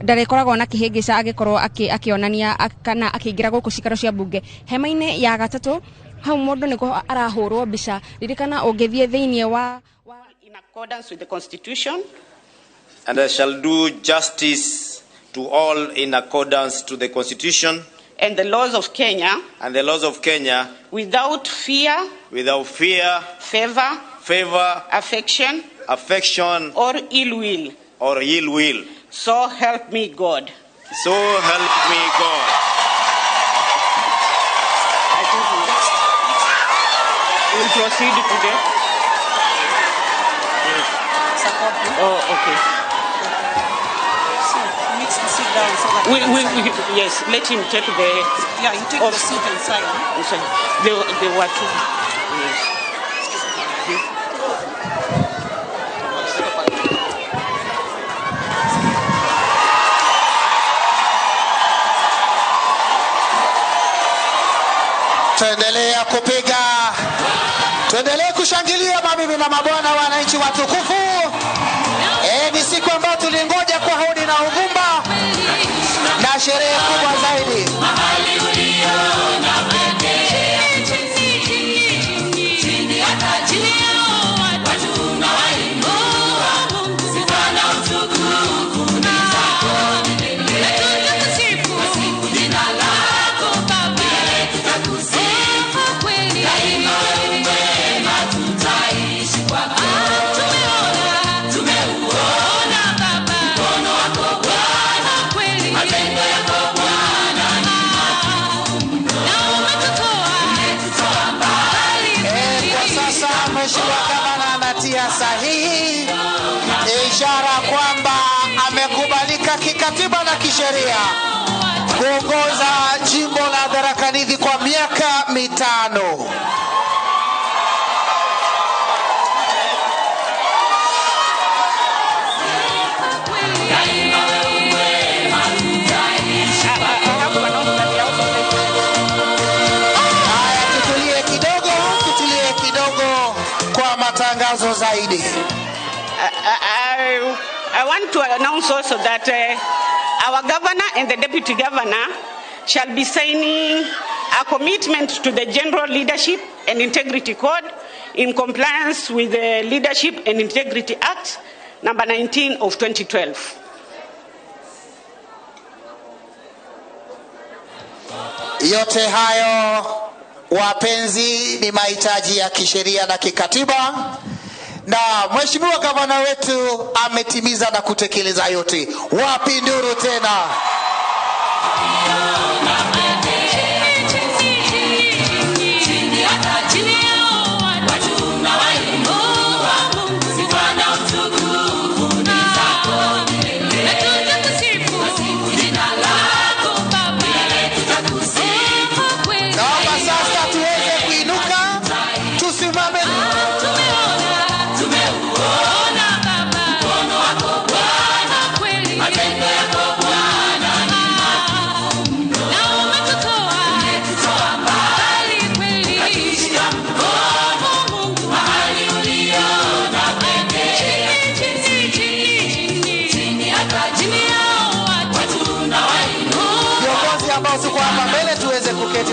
ndarĩkoragwo na kĩhĩngĩca agĩkorwo akĩonania kana akĩingĩra gũkũ cikaro cia bunge. Hema-inĩ ya gatatũ hau mũndũ nĩguo arahũrwo mbica. Ririkana ũngĩthiĩ thĩinĩ wa in accordance with the Constitution, and I shall do justice to all in accordance to the Constitution and the laws of Kenya, and the laws of Kenya, without fear, favor, affection, or ill will, So help me God. So help me God. I think we'll proceed today. Oh, okay. Sit down so that we yes, let him take the... Yeah, you take the seat and sign. They were two. Yes. Tuendelea kupiga, tuendelee kushangilia mabibi na mabwana, wananchi watukufu. Ni siku ambayo tulingoja kwa hodi na ugumba na sherehe kubwa zaidi. Sahihi, ishara kwamba amekubalika kikatiba na kisheria kuongoza jimbo la Tharaka Nithi kwa miaka 5. Haya, tutulie kidogo kwa matangazo zaidi. I want to announce also that our governor and the deputy governor shall be signing a commitment to the General Leadership and Integrity Code in compliance with the Leadership and Integrity Act number 19 of 2012. Yote hayo wapenzi ni mahitaji ya kisheria na kikatiba, na mheshimiwa gavana wetu ametimiza na kutekeleza yote. Wapi nduru tena?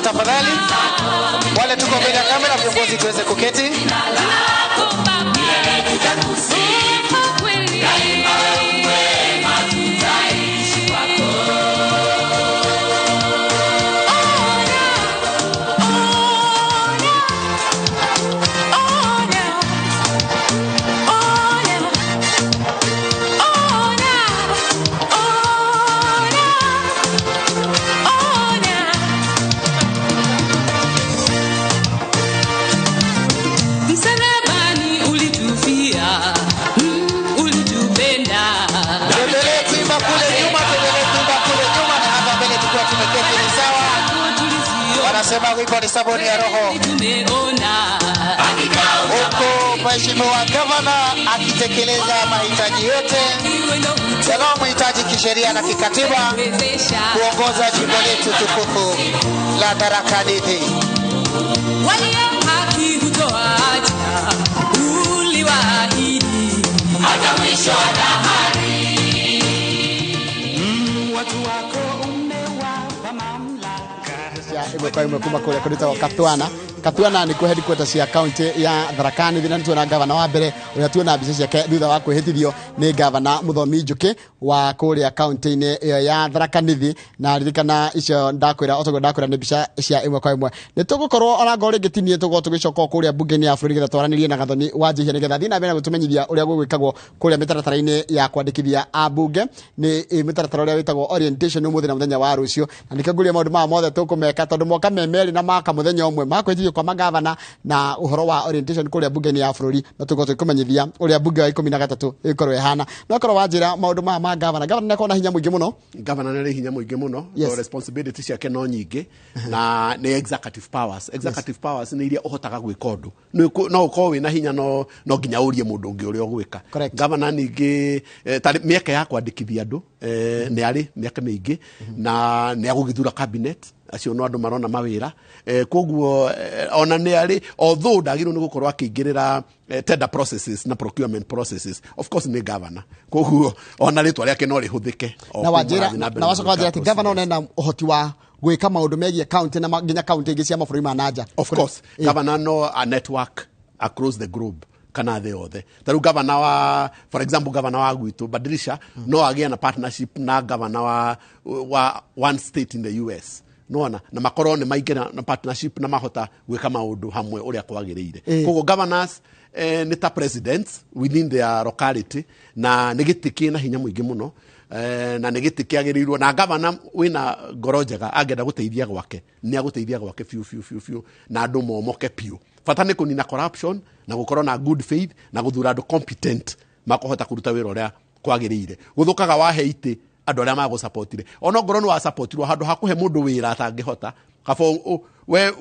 tafadhali. Wale tuko mbele ya kamera, viongozi tuweze kuketi. Msalabani ulitufia, ulitupenda. Tuendelee kuimba kule nyuma, tuendelee kuimba kule nyuma na hapa mbele tukiwa tumeketi ni sawa. Wanasema wimbo ni sabuni ya roho. Huku Mheshimiwa Gavana akitekeleza mahitaji yote yanayomhitaji kisheria na kikatiba kuongoza jimbo letu tukufu la Tharaka Nithi. Walio haki hutoacha, uliwaahidi hata mwisho wa dahari. Watu wako umewapa mamlaka cia ĩmwe kwa ĩmwe kuma kũrĩa kũrĩtagwo Katwana. Katwana nĩkuo headquarters cia kaunti ya Tharaka Nithi, na nĩtuona gavana wa mbere ũrĩa tuona mbica ciake thutha wa kwĩhĩtithio nĩ gavana Mũthomi Njũkĩ wa kũrĩa kaunti-inĩ ĩyo ya Tharaka Nithi. Na ririkana icio ndakwĩra, otoguo ndakwĩra nĩ mbica cia ĩmwe kwa ĩmwe. Nĩ tũgũkorwo ona ngorwo rĩngĩ ti niĩ, tũgũkorwo tũgĩcoka kũrĩa bunge-inĩ ya bũrũri nĩgetha twaranĩrie na Gathoni wa Njihia nĩgetha athiĩ na mbere na gũtũmenyithia ũrĩa gũgwĩkagwo kũrĩa mĩtaratara-inĩ ya kwandĩkithia ambunge, nĩ mũtaratara ũrĩa wĩtagwo orientation ũmũthĩ na mũthenya wa rũciũ. Na nĩkĩo ngũria maũndũ maya mothe tũkũmeka tondũ moka me merĩ na maka mũthenya ũmwe makwĩtithio kwa magavana na ũhoro wa orientation kũrĩa bunge-inĩ ya bũrũri, na tũgũkorwo tũgĩkũmenyithia ũrĩa bunge wa 13 ĩgũkorwo ĩhana. No korwo wanjĩra maũndũ maya ma gavana, gavana nĩ akoragwo na hinya mũingĩ mũno. Gavana nĩ arĩ hinya mũingĩ mũno. Yes. So responsibility ciake no nyingĩ na nĩ executive powers. Executive powers nĩ iria ũhotaga gwĩka ũndũ. No ũkorwo wĩna hinya no no nginya ũrie mũndũ ũngĩ ũrĩa ũgwĩka. Gavana ningĩ tarĩ mĩeke ya kwandĩkithia andũ, nĩ arĩ mĩaka mĩingĩ na nĩ agũgĩthura cabinet acio no andũ marona mawĩra, koguo ona nĩ arĩ, although ndagĩrĩirwo nĩ gũkorwo akĩingĩrĩra tender processes na procurement processes, of course nĩ governor, koguo ona rĩtwa rĩake no rĩhũthĩke o Na kũu wanjĩra marathiĩ na mbere na wacoka na wanjĩra gwĩka atĩ gavana ona ena ũhoti wa gwĩka maũndũ megiĩ kaunti na nginya kaunti ingĩ cia mabũrũri ma nanja. Of course, governor no a network across the globe kana thĩ yothe. Ta rĩu governor wa, for example, governor wa gwitũ Badilisha no agĩe na partnership na governor wa one state in the US, nona na makorwo nĩ maingĩra na partnership na mahota gwĩka maũndũ hamwe ũrĩa kwagĩrĩire. Koguo governors nĩ ta presidents within their locality, na nĩ gĩtĩ kĩna hinya mũingĩ mũno, na nĩ gĩtĩ kĩagĩrĩirwo na gavana wĩna ngoro njega angĩenda gũteithia gwake nĩ agũteithia gwake biũ biũ biũ biũ na andũ momoke biũ. Bata nĩ kũnina corruption na gũkorwo na good faith na gũthura andũ competent makũhota kũruta wĩra ũrĩa kwagĩrĩire. Gũthũkaga wahe itĩ andũ arĩa magũsapotire, ona ngorwo nĩ wasapotirwo handũ ha kũhe mũndũ wĩra atangĩhota, kaba we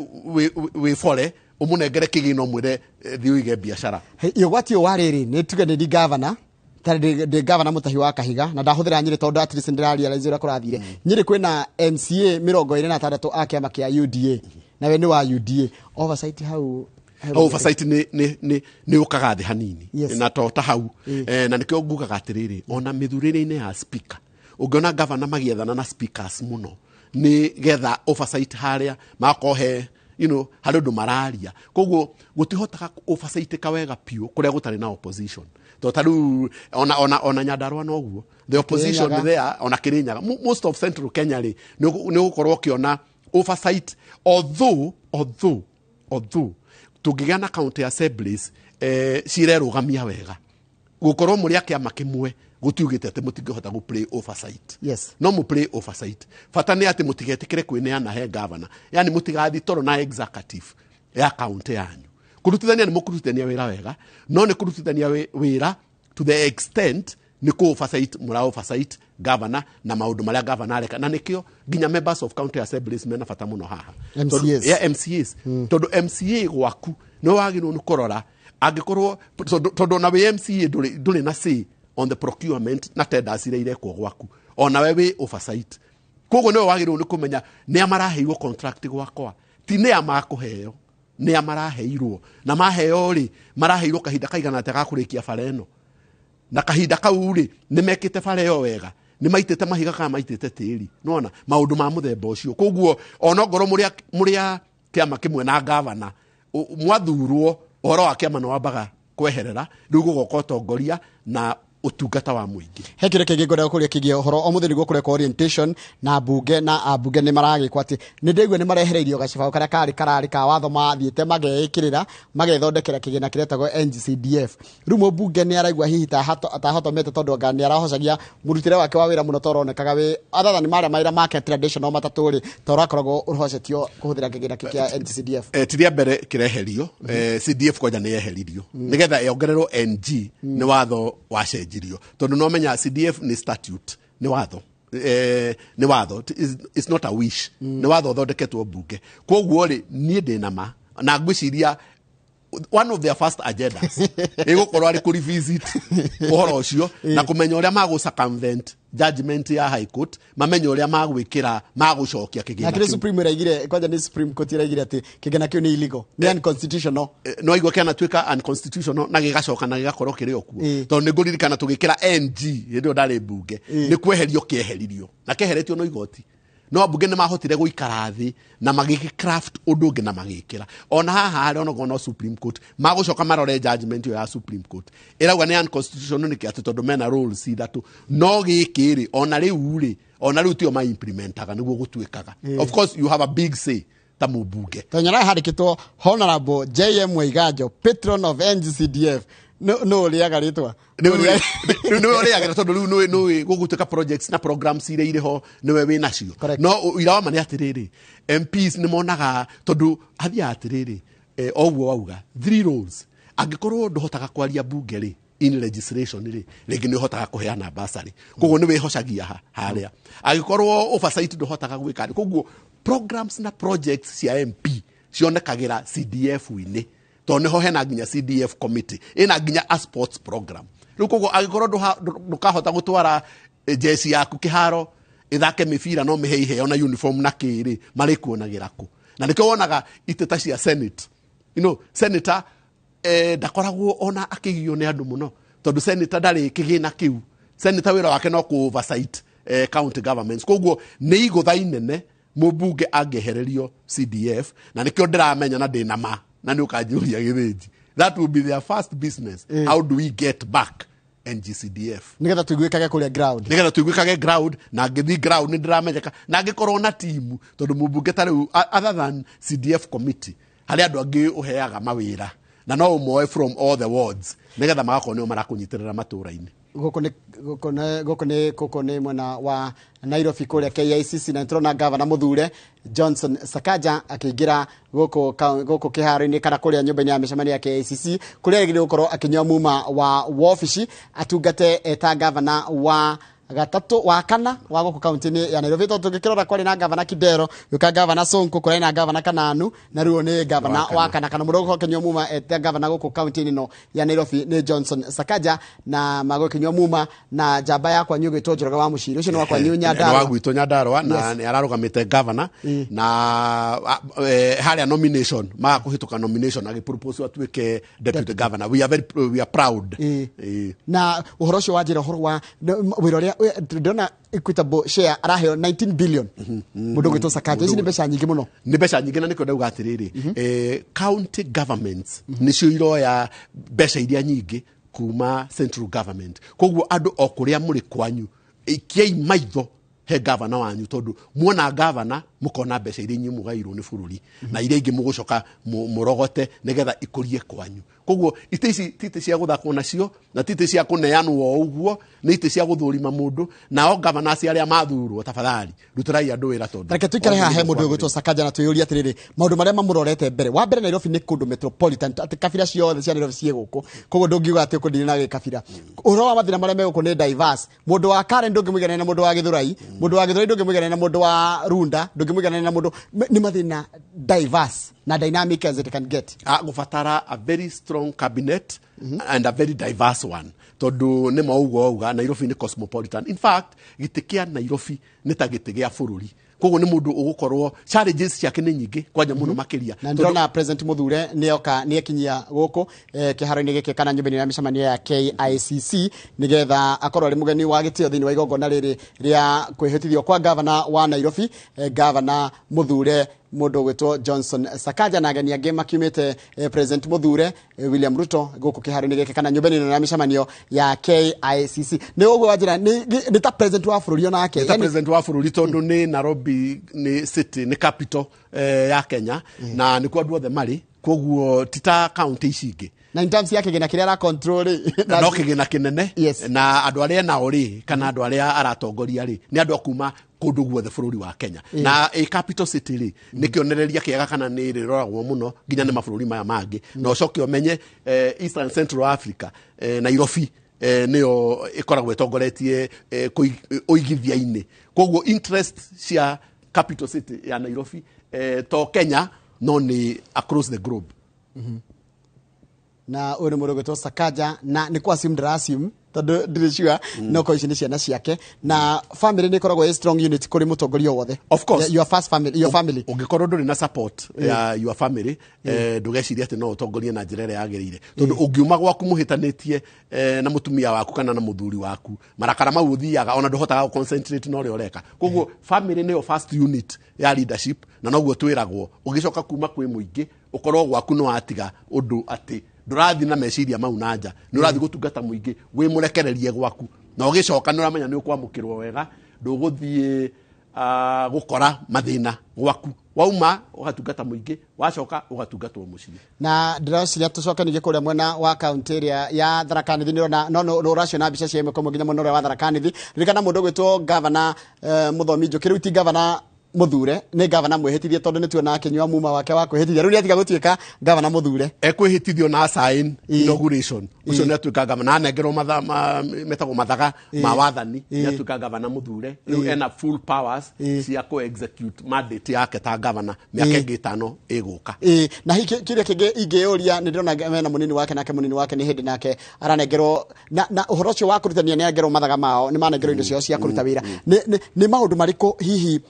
wĩ bore ũmũnengere kĩgĩna ũmwĩre, thiĩ ũige biacara. Ũgwati ũyũ wa rĩrĩ nĩ tuge nĩ ndi gavana, tarĩ ndĩ gavana Mũtahi wa Kahiga na ndahũthĩra Nyĩrĩ tondũ at least ndĩra realize ũrĩa kũrathire. Nyĩrĩ kwĩna MCA 26 a kĩama kĩa UDA nawe nĩ wa UDA. Oversight hau Oversight nĩ ũkaga thĩ hanini. Yes. Na to ta hau, na nĩkĩo ngugaga atĩrĩrĩ, ona mĩthurĩre-inĩ ya speaker ũngĩona gavana magĩethana na speakers mũno nĩ getha oversight harĩa magakorwo he harĩ ũndũ mararia, koguo gũtihotaga oversight ka wega biũ kũrĩa gũtarĩ na opposition. To ta rĩu ona Nyandarua noguo the opposition Kirinyaga. there, ona Kirinyaga, most of central Kenya rĩ nĩ ũgũkorwo ũkĩona oversight, although tũngĩgĩa na county assemblies cirerũgamia wega, gũkorwo mũrĩ a kĩama kĩmwe gũtiugĩte atĩ mũtingĩhota gũ play oversight. Yes. No mũ play oversight, bata nĩ atĩ mũtigetĩkĩre kwĩneana he governor, yani mũtigathi toro na executive ya county yanyu. Kũrutithania nĩ mũkũrutithania wĩra wega, no nĩ kũrutithania wĩra to the extent nĩ kũ oversight, mũra oversight governor na maũndũ marĩa governor areka, na nĩkĩo nginya members of county assemblies mena bata mũno haha. M C Tondũ As. yeah, MCAs. Tondũ MCA gwaku nĩ wagĩrĩirwo nĩ kũrora angĩkorwo tondũ ona wĩ MCA ndũrĩ na say on the procurement na tenders iria irekwo gwaku, ona we wĩ oversight. Koguo nĩwe wagĩrĩirwo nĩ kũmenya nĩa maraheirwo contract gwakwa, ti nĩa makũheo, nĩa maraheirwo, na maheo rĩ maraheirwo kahinda kaigana atĩa ga kũrĩkia bara ĩno, na kahinda kau rĩ nĩ mekĩte bara ĩyo wega, Nĩ maitĩte mahiga kana maitĩte tĩri? Nona maũndũ ma mũthemba ũcio. Koguo onongorwo mũrĩa kĩama kĩmwe na gavana mwathurwo, ũhoro wa kĩama nĩ wambaga kweherera, rĩu gũgoka ũtongoria na ũtungata wa mũingĩ. He kĩrĩa kĩngĩ ngwenda kũria kĩgiĩ ũhoro o mũthĩ nĩguo kũrekwo orientation na mbunge, na ambunge nĩ maragĩkwo atĩ nĩ ndaigua nĩ marehereirio gacibaũ karĩa karĩ kararĩ ka watho mathiĩte mageĩkĩrĩra magethondekera kĩgĩna kĩretagwo NGCDF. Rĩu mũmbunge nĩ araigua hihi tahotomete tondũ anga nĩ arahocagia mũrutĩre wake wa wĩra mũno toronekaga wĩ other than marĩa mawĩra make traditional matatũ rĩ, to ũrakoragwo ũhocetio kũhũthĩra kĩgĩna kĩu kĩa NGCDF. Ti rĩa mbere kĩreherio. CDF kwanja nĩ yeheririo nĩgetha yongererwo NG. Nĩ watho wacenjirio tondũ no menya CDF nĩ statute, nĩ watho, nĩ watho. It's not a wish. Nĩ watho ũthondeketwo mbunge. Koguo rĩ, niĩ ndĩ na ma na ngwĩciria one of their first agendas ĩgũkorwo arĩ kũ revisit ũhoro ũcio na kũmenya ũrĩa magũ circumvent judgment ya High Court, mamenye ũrĩa magwĩkĩra magũcokia Na kĩgĩna kĩrĩa kĩu. Supreme ĩraigire kwanja nĩ Supreme Court ĩraigire atĩ kĩgĩna kĩu nĩ illegal, nĩ unconstitutional. No igua kĩanatuĩka unconstitutional na gĩgacoka na gĩgakorwo kĩrĩ o kuo, tondũ nĩ ngũririkana tũgĩkĩra NG hĩndĩ ĩyo ndarĩ mbunge, nĩ kweherio kĩeheririo na kĩeheretio no igoti, no ambunge nĩ mahotire gũikara thĩ na magĩgĩ craft ũndũ ũngĩ na magĩkĩra ona haha harĩa onokorwo no Supreme Court magũcoka marore judgment ĩyo ya Supreme Court ĩrauga nĩ unconstitutional nĩkĩ, atĩ tondũ mena rules ithatũ no gĩkĩ rĩ, ona rĩu rĩ, ona rĩu tio ma-implementaga nĩguo gũtuĩkaga. Of course you have a big say ta mũmbunge. Tonyora handĩkĩtwo Honorable JM Waiganjo, patron of NGCDF. No ũrĩaga rĩtwa. Nĩwe ũrĩagĩra tondũ rĩu nĩwe gũgũtuĩka projects na programs iria irĩ ho nĩwe wĩ nacio. No ira wa ma nĩ atĩrĩrĩ, MPs nĩ monaga tondũ hathiaga atĩrĩrĩ, o ũguo wauga three roles, angĩkorwo ndũhotaga kwaria mbunge rĩ, in legislation rĩ, rĩngĩ nĩ ũhotaga kũheana bursary, koguo nĩ wĩhocagia harĩa angĩkorwo oversight ndũhotaga gwĩka rĩ, koguo programs na projects cia MP cionekagĩra CDF-inĩ tondũ nĩho hena nginya CDF committee, ĩna nginya a sports program. Rĩu koguo angĩkorwo ndũkahota gũtwara jeci yaku kĩharo ĩthake mĩbira, no mĩhe iheo na uniform na kĩrĩ marĩkuonagĩra kũ? Na nĩkĩo wonaga iteta cia senate, senator ndakoragwo ona akĩgio nĩ andũ mũno tondũ senator ndarĩ kĩgĩna kĩu. Senator wĩra wake no kũ oversight county governments. Koguo nĩ igũtha inene mũmbunge angĩehererio CDF, na nĩkĩo ndĩramenya na ndĩna ma na nĩ ũkanjũria gĩthĩnji, that will be their first business. How do we get back NGCDF? Nĩgetha tũiguĩkage kũrĩa ground. Nĩgetha tũiguĩkage ground, na ngĩthiĩ ground nĩ ndĩramenyeka na ngĩkorwo na timu, tondũ mũmbunge ta rĩu other than CDF committee, harĩ andũ angĩ ũheaga mawĩra na no ũmoe from all the wards nĩgetha magakorwo nĩo marakũnyitĩrĩra matũũra-inĩ. Gũkũ nĩ mwena wa Nairobi kũrĩa KICC, na nĩtũrona gavana mũthure Johnson Sakaja akĩingĩra gũkũ kĩharo-inĩ kana kũrĩa nyũmba-inĩ ya mĩcemanio ya KICC, kũrĩa agĩrĩirwo gũkorwo akĩnyua muma wa wobici atungate eta gavana wa gatatũ wa kana wa gũkũ kaunti-inĩ ya Nairobi, tondũ tũngĩkĩrora kwarĩ na gavana Kidero, gũka gavana Sonko, kũrĩ na gavana Kananu, na rĩu nĩ gavana wa kana mũndũ ũgũkorwo akĩnyua muma eta gavana gũkũ kaunti-inĩ ĩno ya Nairobi nĩ Johnson Sakaja, na magũkĩnyua muma na njamba ya kwanyu ĩgwĩtwo Njoroge wa Mũciri, ũcio nĩ wa kwanyu Nĩ wa Nyandarua. Gwitũ Nyandarua, na nĩ ararũgamĩte governor na harĩa nomination magakũhĩtũka nomination agĩpropose atuĩke deputy governor. We are proud. Na ũhoro ũcio wa njĩra ũhoro wa wĩra ũrĩa ndĩrona Equitable share araheo 19 billion mũndũ ũgwĩtwo Sakaja, ici nĩ mbeca nyingĩ mũno. Nĩ mbeca nyingĩ, na nĩkĩo ndauga atĩrĩrĩ, county governments nĩcio iroya mbeca iria nyingĩ kuma central government. Koguo andũ o kũrĩa mũrĩ kwanyu, ikiai maitho he gavana wanyu, tondũ muona gavana mũkona mbeca iria inyuĩ mũgairwo nĩ bũrũri na iria ingĩ mũgũcoka mũrogote nĩgetha ikũrie kwanyu. Koguo itĩ ici ti itĩ cia gũthakwo nacio na ti itĩ cia kũneanwo o ũguo, nĩ itĩ cia gũthũrima mũndũ. Nao governors arĩa mathurwo, tafadhali rutĩrai andũ wĩra tondũ Reke tũikare haha he mũndũ ũgwĩtwo Sakaja na twĩyũrie atĩrĩrĩ, maũndũ marĩa mamũrorete mbere wa mbere. Nairobi nĩ kũndũ metropolitan, atĩ kabira ciothe cia Nairobi ciĩ gũkũ, koguo ndũngiuga atĩ ũkũndini na gĩkabira. Ũhoro wa mathĩna marĩa me gũkũ nĩ diverse. Mũndũ wa Karen ndũngĩmũiganania na mũndũ wa Gĩthũrai, mũndũ wa Gĩthũrai ndũngĩmũiganania na mũndũ wa Runda, ndũngĩmũiganania na mũndũ nĩ mathĩna. diverse na dynamic as it can get. Agũbatara a very strong cabinet and a very diverse one, tondũ nĩ ma ũguo wauga, Nairobi nĩ cosmopolitan. In fact, gĩtĩ kĩa Nairobi nĩ ta gĩtĩ gĩa bũrũri, koguo nĩ mũndũ ũgũkorwo challenges ciake nĩ nyingĩ kwanja mũno makĩria. Na ndĩrona President Muthure nĩoka, nĩekinyia gũkũ kĩharo-inĩ gĩkĩ kana nyũmba-inĩ ya mĩcemanio ya KICC, nĩgetha akorwo arĩ mũgeni wa gĩtĩo thĩinĩ wa igongona rĩrĩ rĩa kwĩhĩtithio kwa gavana wa Nairobi, gavana Muthure mũndũ ũgwĩtwo Johnson Sakaja, na ageni angĩ makiumĩte, President Muthure William Ruto, gũkũ kĩharo-inĩ gĩkĩ kana nyũmba-inĩ ĩno ya mĩcemanio ya KICC. Nĩ ũguo wa njĩra nĩ ta president wa bũrũri onake. Nĩ ta president wa bũrũri, tondũ nĩ Nairobi nĩ city, nĩ capital ya Kenya, na nĩkuo andũ othe marĩ, koguo ti ta county ici ingĩ. Na in terms ya kĩgĩna kĩrĩa ara control rĩ, no kĩgĩna kĩnene. Na andũ arĩa nao rĩ, kana andũ arĩa aratongoria rĩ, nĩ andũ a kuma kũndũ guothe bũrũri wa Kenya. Na a capital city rĩ, nĩ kĩonereria kĩega kana nĩ rĩroragwo mũno nginya nĩ mabũrũri maya mangĩ. Na ũcoke ũmenye East and Central Africa, Nairobi nĩyo ĩkoragwo ĩtongoretie ũigithia-inĩ, koguo interest cia capital city ya Nairobi to Kenya no nĩ across the globe. Na ũyũ nĩ mũndũ ũgwĩtwo Sakaja, na nĩ kwa assume, ndĩra assume tondũ ndirĩ sure, no ko ici nĩ ciana ciake, na family nĩ ĩkoragwo ĩ strong unit kũrĩ mũtongoria wothe. Of course. Your first family, your family. Ũngĩkorwo ndũrĩ na support ya your family, ndũgecirie atĩ no ũtongorie na njĩra ĩrĩa yagĩrĩire, tondũ ũngiuma gwaku mũhĩtanĩtie na mũtumia waku kana na mũthuri waku, marakara mau ũthiaga ona ndũhotaga concentrate na ũrĩa ũreka. Koguo family nĩyo first unit ya leadership, na noguo twĩragwo ũgĩcoka kuma kwĩ mũingĩ, ũkorwo gwaku nĩ watiga ũndũ atĩ ndũrathiĩ na meciria mau na nja, nĩ ũrathiĩ gũtungata mũingĩ wĩ mũrekererie gwaku, na ũgĩcoka nĩ ũramenya nĩ ũkwamũkĩrwo wega, ndũgũthiĩ gũkora mathĩna gwaku. Wauma ũgatungata mũingĩ, wacoka ũgatungatwo mũciĩ. Na ndĩreciria tũcoke ningĩ kũrĩa mwena wa kaunti ĩrĩa ya Tharaka Nithi. Nĩũrona no no ũraciona mbica cia ĩmwe kwa ĩmwe nginya mwena ũrĩa wa Tharaka Nithi. Ririkana mũndũ ũgwĩtwo gavana Mũthomi Njuki rĩu ti gavana Muthure, nĩ gavana mwĩhĩtithie, tondũ nĩ tuona akĩnyua muma wake wa kwĩhĩtithia. Rĩu nĩatiga gũtuĩka gavana Muthure. Ekwĩhĩtithio na sign inauguration ũcio nĩ atuĩka gavana, anengerwo metagwo mathaga ma wathani, nĩ atuĩka gavana Muthure rĩu. Ena full powers cia kũ execute mandate yake ta gavana mĩaka ĩngĩ 5 ĩgũka. Ĩĩ, na hihi kĩũria kĩngĩ ingĩũria, nĩ ndĩrona mena mũnini wake, nake mũnini wake nĩ hĩndĩ nake aranengerwo na ũhoro ũcio wa kũrutania, nĩ anengerwo mathaga mao, nĩ manengerwo indo ciao cia kũruta wĩra. Nĩ maũndũ marĩkũ hihi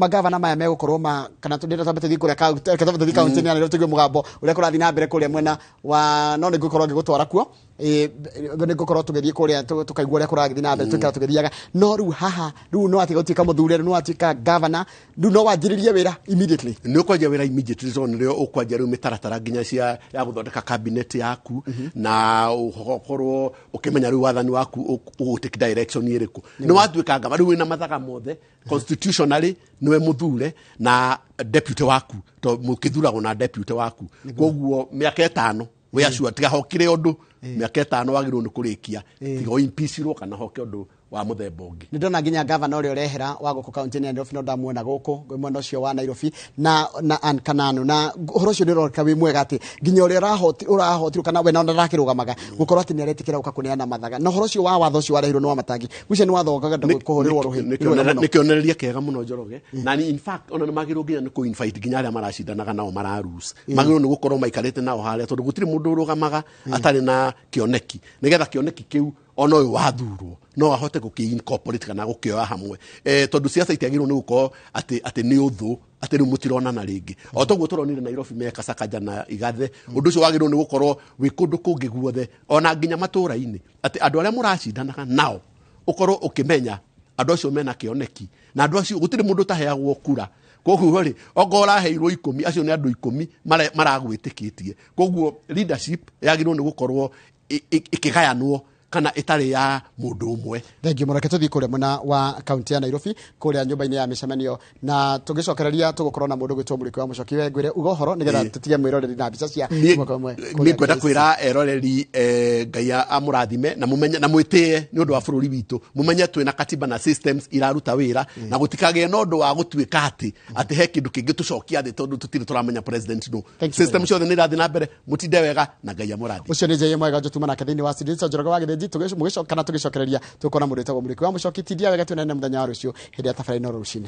magavana maya megũkorwo ma kana ndĩrenda twambe tũthiĩ kũrĩa kaunti, reke twambe tũthiĩ kaunti-inĩ ya Nairobi tũigue mũgambo ũrĩa kũrathiĩ na mbere kũrĩa mwena wa, no nĩ ngũkorwo ngĩgũtwara kuo. Ĩĩ, nĩ ngũkorwo tũgĩthiĩ kũrĩa tũkaigua ũrĩa kũrathiĩ na mbere, tũikara tũgĩthiaga. No rĩu haha rĩu no atiga gũtuĩka mũthure, rĩu no atuĩka gavana, rĩu no wanjĩrĩrie wĩra immediately. Nĩ ũkwanjia wĩra immediately, tondũ nĩrĩo ũkwanjia rĩu mĩtaratara nginya cia ya gũthondeka cabinet yaku, na ũkorwo ũkĩmenya rĩu wathani waku ũgũ take direction ĩrĩkũ. Nĩ watuĩka gavana, rĩu wĩna mathaga mothe. Constitutionally nĩwe mũthure na deputy waku, to mũkĩthuragwo na deputy waku. Koguo mĩaka 5 wĩ assured, tiga hokire ũndũ, mĩaka 5 wagĩrĩirwo nĩ kũrĩkia, tiga ũimpeachirwo kana hoke ũndũ wa mũthemba ũngĩ. Nĩ ndona nginya gavana ũrĩa ũrehera wa gũkũ kaunti-inĩ ya Nairobi, no ndamuona gũkũ mwena ũcio wa Nairobi na Ann Kananu, na ũhoro ũcio nĩ ũroneka wĩ mwega, atĩ nginya ũrĩa ũrahotirwo kana we na ndakĩrũgamaga gũkorwo atĩ nĩ aretĩkĩra gũka kũneana mathaga, na ũhoro ũcio wa watho ũcio warehirwo nĩ wa Matangi ũcio nĩ watho ũkagenda kũhũrĩrwo rũhĩ. Nĩ Nĩ wega mũno. Nĩ kĩonereria kĩega mũno, Njoroge. Na in fact ona nĩ magĩrĩirwo nginya nĩ kũ-invite nginya arĩa maracindanaga nao mararus, magĩrĩirwo nĩ gũkorwo maikarĩte nao harĩa, tondũ gũtirĩ mũndũ ũrũgamaga atarĩ na kĩoneki, nĩgetha kĩoneki kĩu ona ũyũ wathurwo no ahote gũkĩ incorporate kana gũkĩoya hamwe, tondũ siasa itiagĩrĩirwo nĩ gũkorwo atĩ nĩ ũthũ, atĩ rĩu mũtironana rĩngĩ, o toguo tũronire Nairobi meka Sakaja na Igathe. Ũndũ ũcio wagĩrĩirwo nĩ gũkorwo wĩ kũndũ kũngĩ guothe, ona nginya matũũra-inĩ, atĩ andũ arĩa mũracindanaga nao ũkorwo ũkĩmenya andũ acio mena kĩoneki, na andũ acio gũtirĩ mũndũ ũtaheagwo kura. Koguo rĩ, okorwo ũraheirwo 10, acio nĩ andũ 10 maragwĩtĩkĩtie. Koguo leadership yagĩrĩirwo nĩ gũkorwo ĩkĩgayanwo kana ĩtarĩ ya mũndũ ũmwe. Thank you mũno. Reke tũthiĩ kũrĩa mwena wa kaunti ya Nairobi, kũrĩa nyũmba-inĩ ya mĩcemanio, na tũgĩcokereria tũgũkorwo na mũndũ gwĩtwo Mũrĩki wa Mũcoki. We ngwĩre uga ũhoro nĩgetha tũtige mwĩroreri na mbica cia ĩmwe kwa ĩmwe Niĩ kũrĩa ngwenda KICC. Kwĩra eroreri, Ngai amũrathime na mũmenye na mwĩtĩe nĩ ũndũ wa bũrũri witũ, mũmenye twĩna katiba na systems iraruta wĩra, na gũtikagĩe na ũndũ wa gũtuĩka atĩ he kĩndũ kĩngĩ tũcokia thĩ tondũ tũtirĩ tũramenya president no. Thank you System very much. ciothe nĩ irathiĩ na mbere. Mũtinde wega na Ngai amũrathime. Ũcio nĩ J Mwega njotuma nake thĩinĩ wa studio. Njoroge wa Gĩthĩnji, mũgĩcoka kana tũgĩcokereria tũkona mũndũ wĩtagwo Mũrĩki wa Mũcoki. Tindia wega, tuonane mũthenya wa rũciũ hĩndĩ ya tabarĩra ĩno rũcinĩ.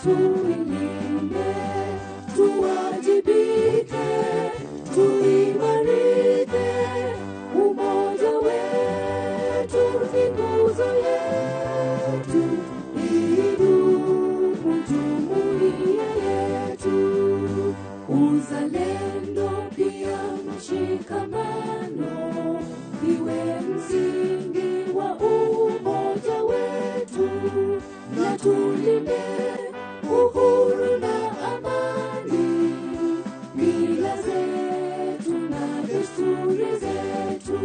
tuilinde, tuwajibike, tuimarike. Umoja wetu ni nguzo yetu, idumu jumuiya yetu. Uzalendo pia mshikamano, iwe msingi wa umoja wetu, na tulinde uhuru na amani, mila zetu na desturi zetu.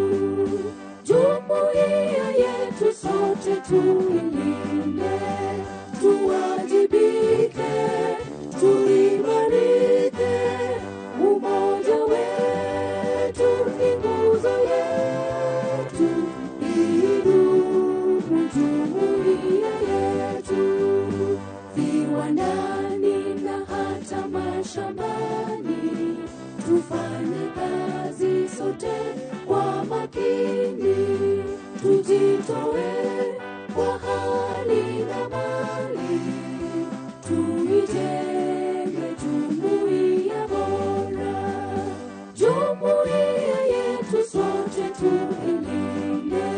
Jumuiya yetu sote tuilinde, tuwajibike, tuimarike. Umoja wetu ni nguzo yetu, idumu jumuiya yetu. Viwandani na hata mashambani, tufanye kazi sote kwa makini, tujitoe kwa hali na mali, tuijenge jumuiya bora. Jumuiya yetu sote tuilinde,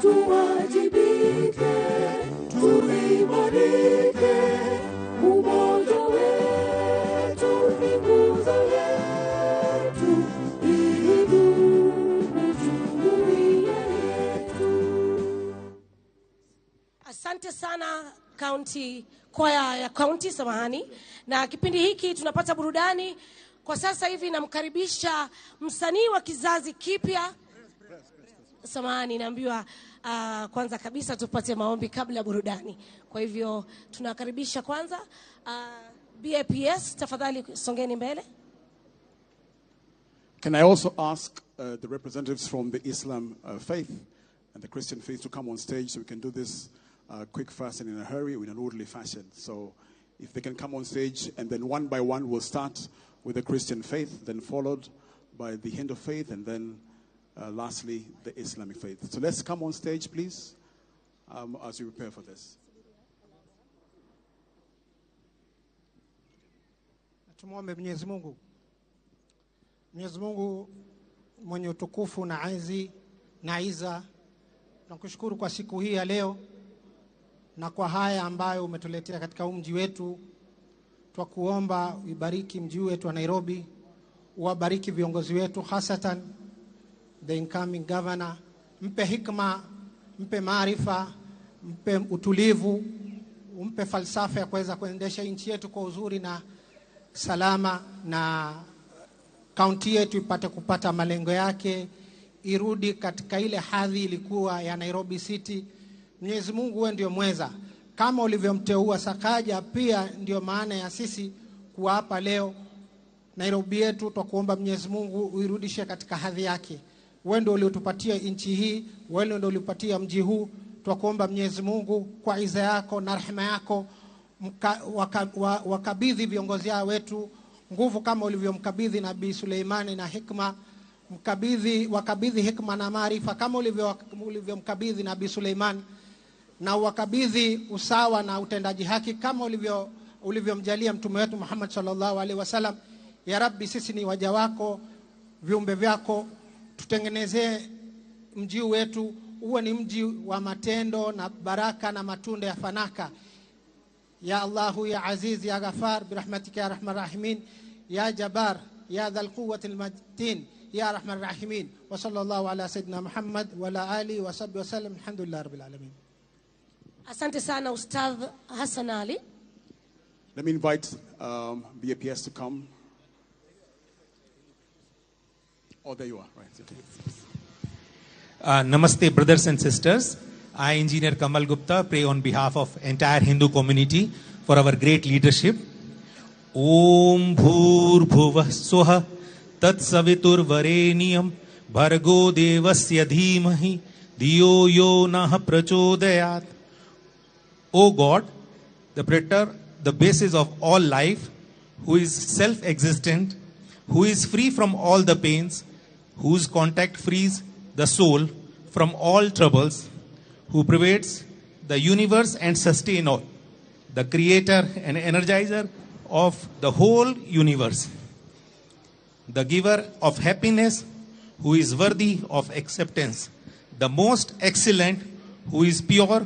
tuwajibike, tuimarike. Umoja wetu ni nguzo yetu, idumu jumuiya yetu. Asante sana county kwaya ya county, samahani. Na kipindi hiki tunapata burudani. Kwa sasa hivi namkaribisha msanii wa kizazi kipya. Samahani, naambiwa kwanza kabisa tupate maombi kabla ya burudani. Kwa hivyo tunakaribisha kwanza BAPS, tafadhali songeni mbele. Can I also ask the representatives from the Islam faith and the Christian faith to come on stage so we can do this quick, fast, and in a hurry, in an orderly fashion. So if they can come on stage, and then one by one we'll start with the Christian faith, then followed by the Hindu faith, and then lastly, the Islamic faith. So let's come on stage, please, as we prepare for this. Tumuombe Mwenyezi Mungu. Mwenyezi Mungu mwenye utukufu na enzi na iza, tunakushukuru kwa siku hii ya leo na kwa haya ambayo umetuletea katika mji wetu. Twakuomba uibariki mji wetu wa Nairobi, uwabariki viongozi wetu, hasatan the incoming governor. Mpe hikma, mpe maarifa, mpe utulivu, umpe falsafa ya kuweza kuendesha nchi yetu kwa uzuri na salama, na kaunti yetu ipate kupata malengo yake, irudi katika ile hadhi ilikuwa ya Nairobi City. Mwenyezi Mungu wewe ndio mweza, kama ulivyomteua Sakaja, pia ndio maana ya sisi kuwa hapa leo. Nairobi yetu twakuomba Mwenyezi Mungu uirudishe katika hadhi yake. Wewe ndio uliotupatia nchi hii, wewe ndio ulipatia mji huu. Twakuomba Mwenyezi Mungu kwa iza yako na rehema yako, wakabidhi viongozi hao wetu nguvu kama ulivyomkabidhi Nabii Suleimani na hikma, wakabidhi hikma na maarifa kama ulivyomkabidhi Nabii Suleiman, na wakabidhi usawa na utendaji haki kama ulivyomjalia mtume wetu Muhammad sallallahu alaihi wasallam. Ya Rabbi, sisi ni waja wako, viumbe vyako, tutengenezee mji wetu uwe ni mji wa matendo na baraka na matunda ya fanaka. Ya Allahu ya Aziz ya Ghafar birahmatika ya Arhamar Rahimin ya Jabbar ya Dhal Quwwati al-Matin ya Arhamar Rahimin, wa sallallahu ala sayyidina Muhammad wa ala alihi wa sahbihi wa sallam. Alhamdulillah rabbil alamin. Asante sana Ustadh Hassan Ali. Let me invite BAPS to come. Oh, there you are. Right. Okay. Namaste, brothers and sisters. I, Engineer Kamal Gupta, pray on behalf of entire Hindu community for our great leadership. Om Bhur Bhuvah Soha Tat Savitur Vareniyam Bhargo Devasya Dhimahi Dhiyo Yo Nah Prachodayat. O God, the protector, the basis of all life, who is self-existent, who is free from all the pains, whose contact frees the soul from all troubles, who pervades the universe and sustains all the creator and energizer of the whole universe, the giver of happiness, who is worthy of acceptance, the most excellent, who is pure,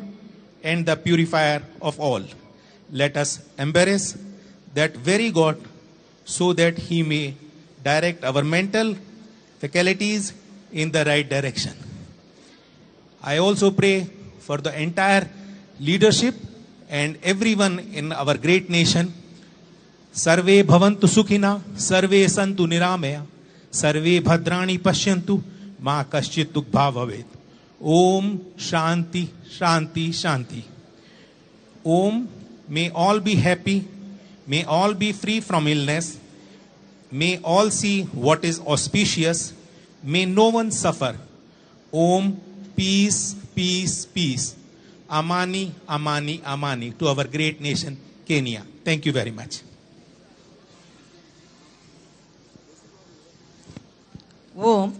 and the purifier of all. Let us embrace that very God so that he may direct our mental faculties in the right direction. I also pray for the entire leadership and everyone in our great nation. Sarve bhavantu sukhina, sarve santu niramaya, sarve bhadrani pashyantu, ma kaschit dukkha bhavet. Om Shanti Shanti Shanti. Om, may all be happy, may all be free from illness, may all see what is auspicious, may no one suffer. Om, peace, peace, peace. Amani, Amani, Amani to our great nation, Kenya. Thank you very much. Om,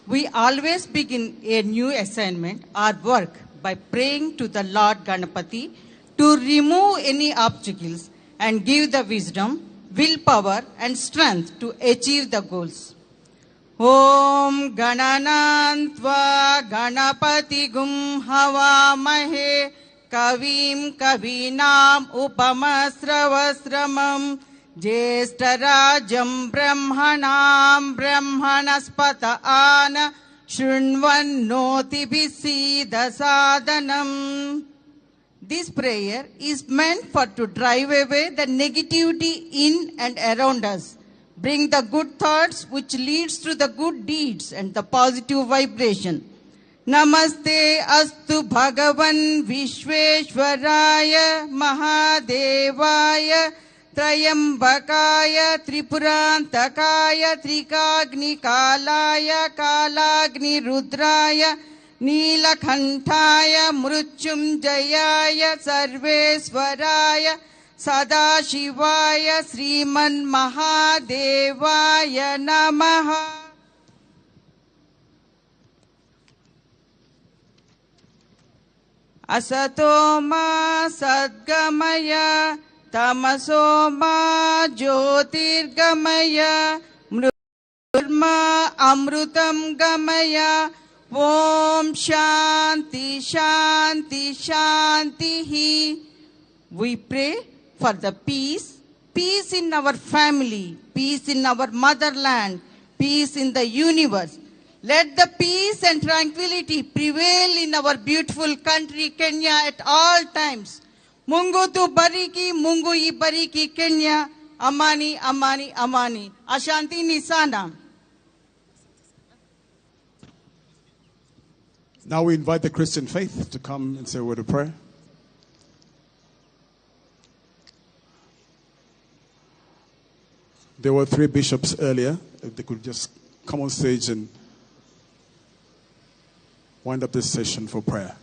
we always begin a new assignment or work by praying to the Lord Ganapati to remove any obstacles and give the wisdom, willpower and strength to achieve the goals. Om Gananantva Ganapati Gum Havamahe Kavim Kavinam Upamasravasramam Jeshtarajam Brahmanam Brahmanaspata Ana Shrunvannoti Bhisidha. This prayer is meant for to drive away the negativity in and around us, bring the good thoughts which leads to the good deeds and the positive vibration. Namaste astu bhagavan vishveshwaraya mahadevaya Trayambakaya Tripurantakaya Trikagnikalaya Kalagnirudraya Neelakanthaya Mrutyunjayaya Sarveswaraya Sadashivaya Sriman Mahadevaya Namaha. Asato ma sadgamaya Tamaso ma jyotirgamaya Mrudma amrutam gamaya. Om Shanti Shanti Shanti. We pray for the peace, peace in our family, peace in our motherland, peace in the universe. Let the peace and tranquility prevail in our beautiful country, Kenya, at all times. Mungu tu bariki, Mungu ibariki Kenya. Amani, amani, amani. Ashantini sana. Now we invite the Christian faith to come and say a word of prayer. There were three bishops earlier. If they could just come on stage and wind up this session for prayer.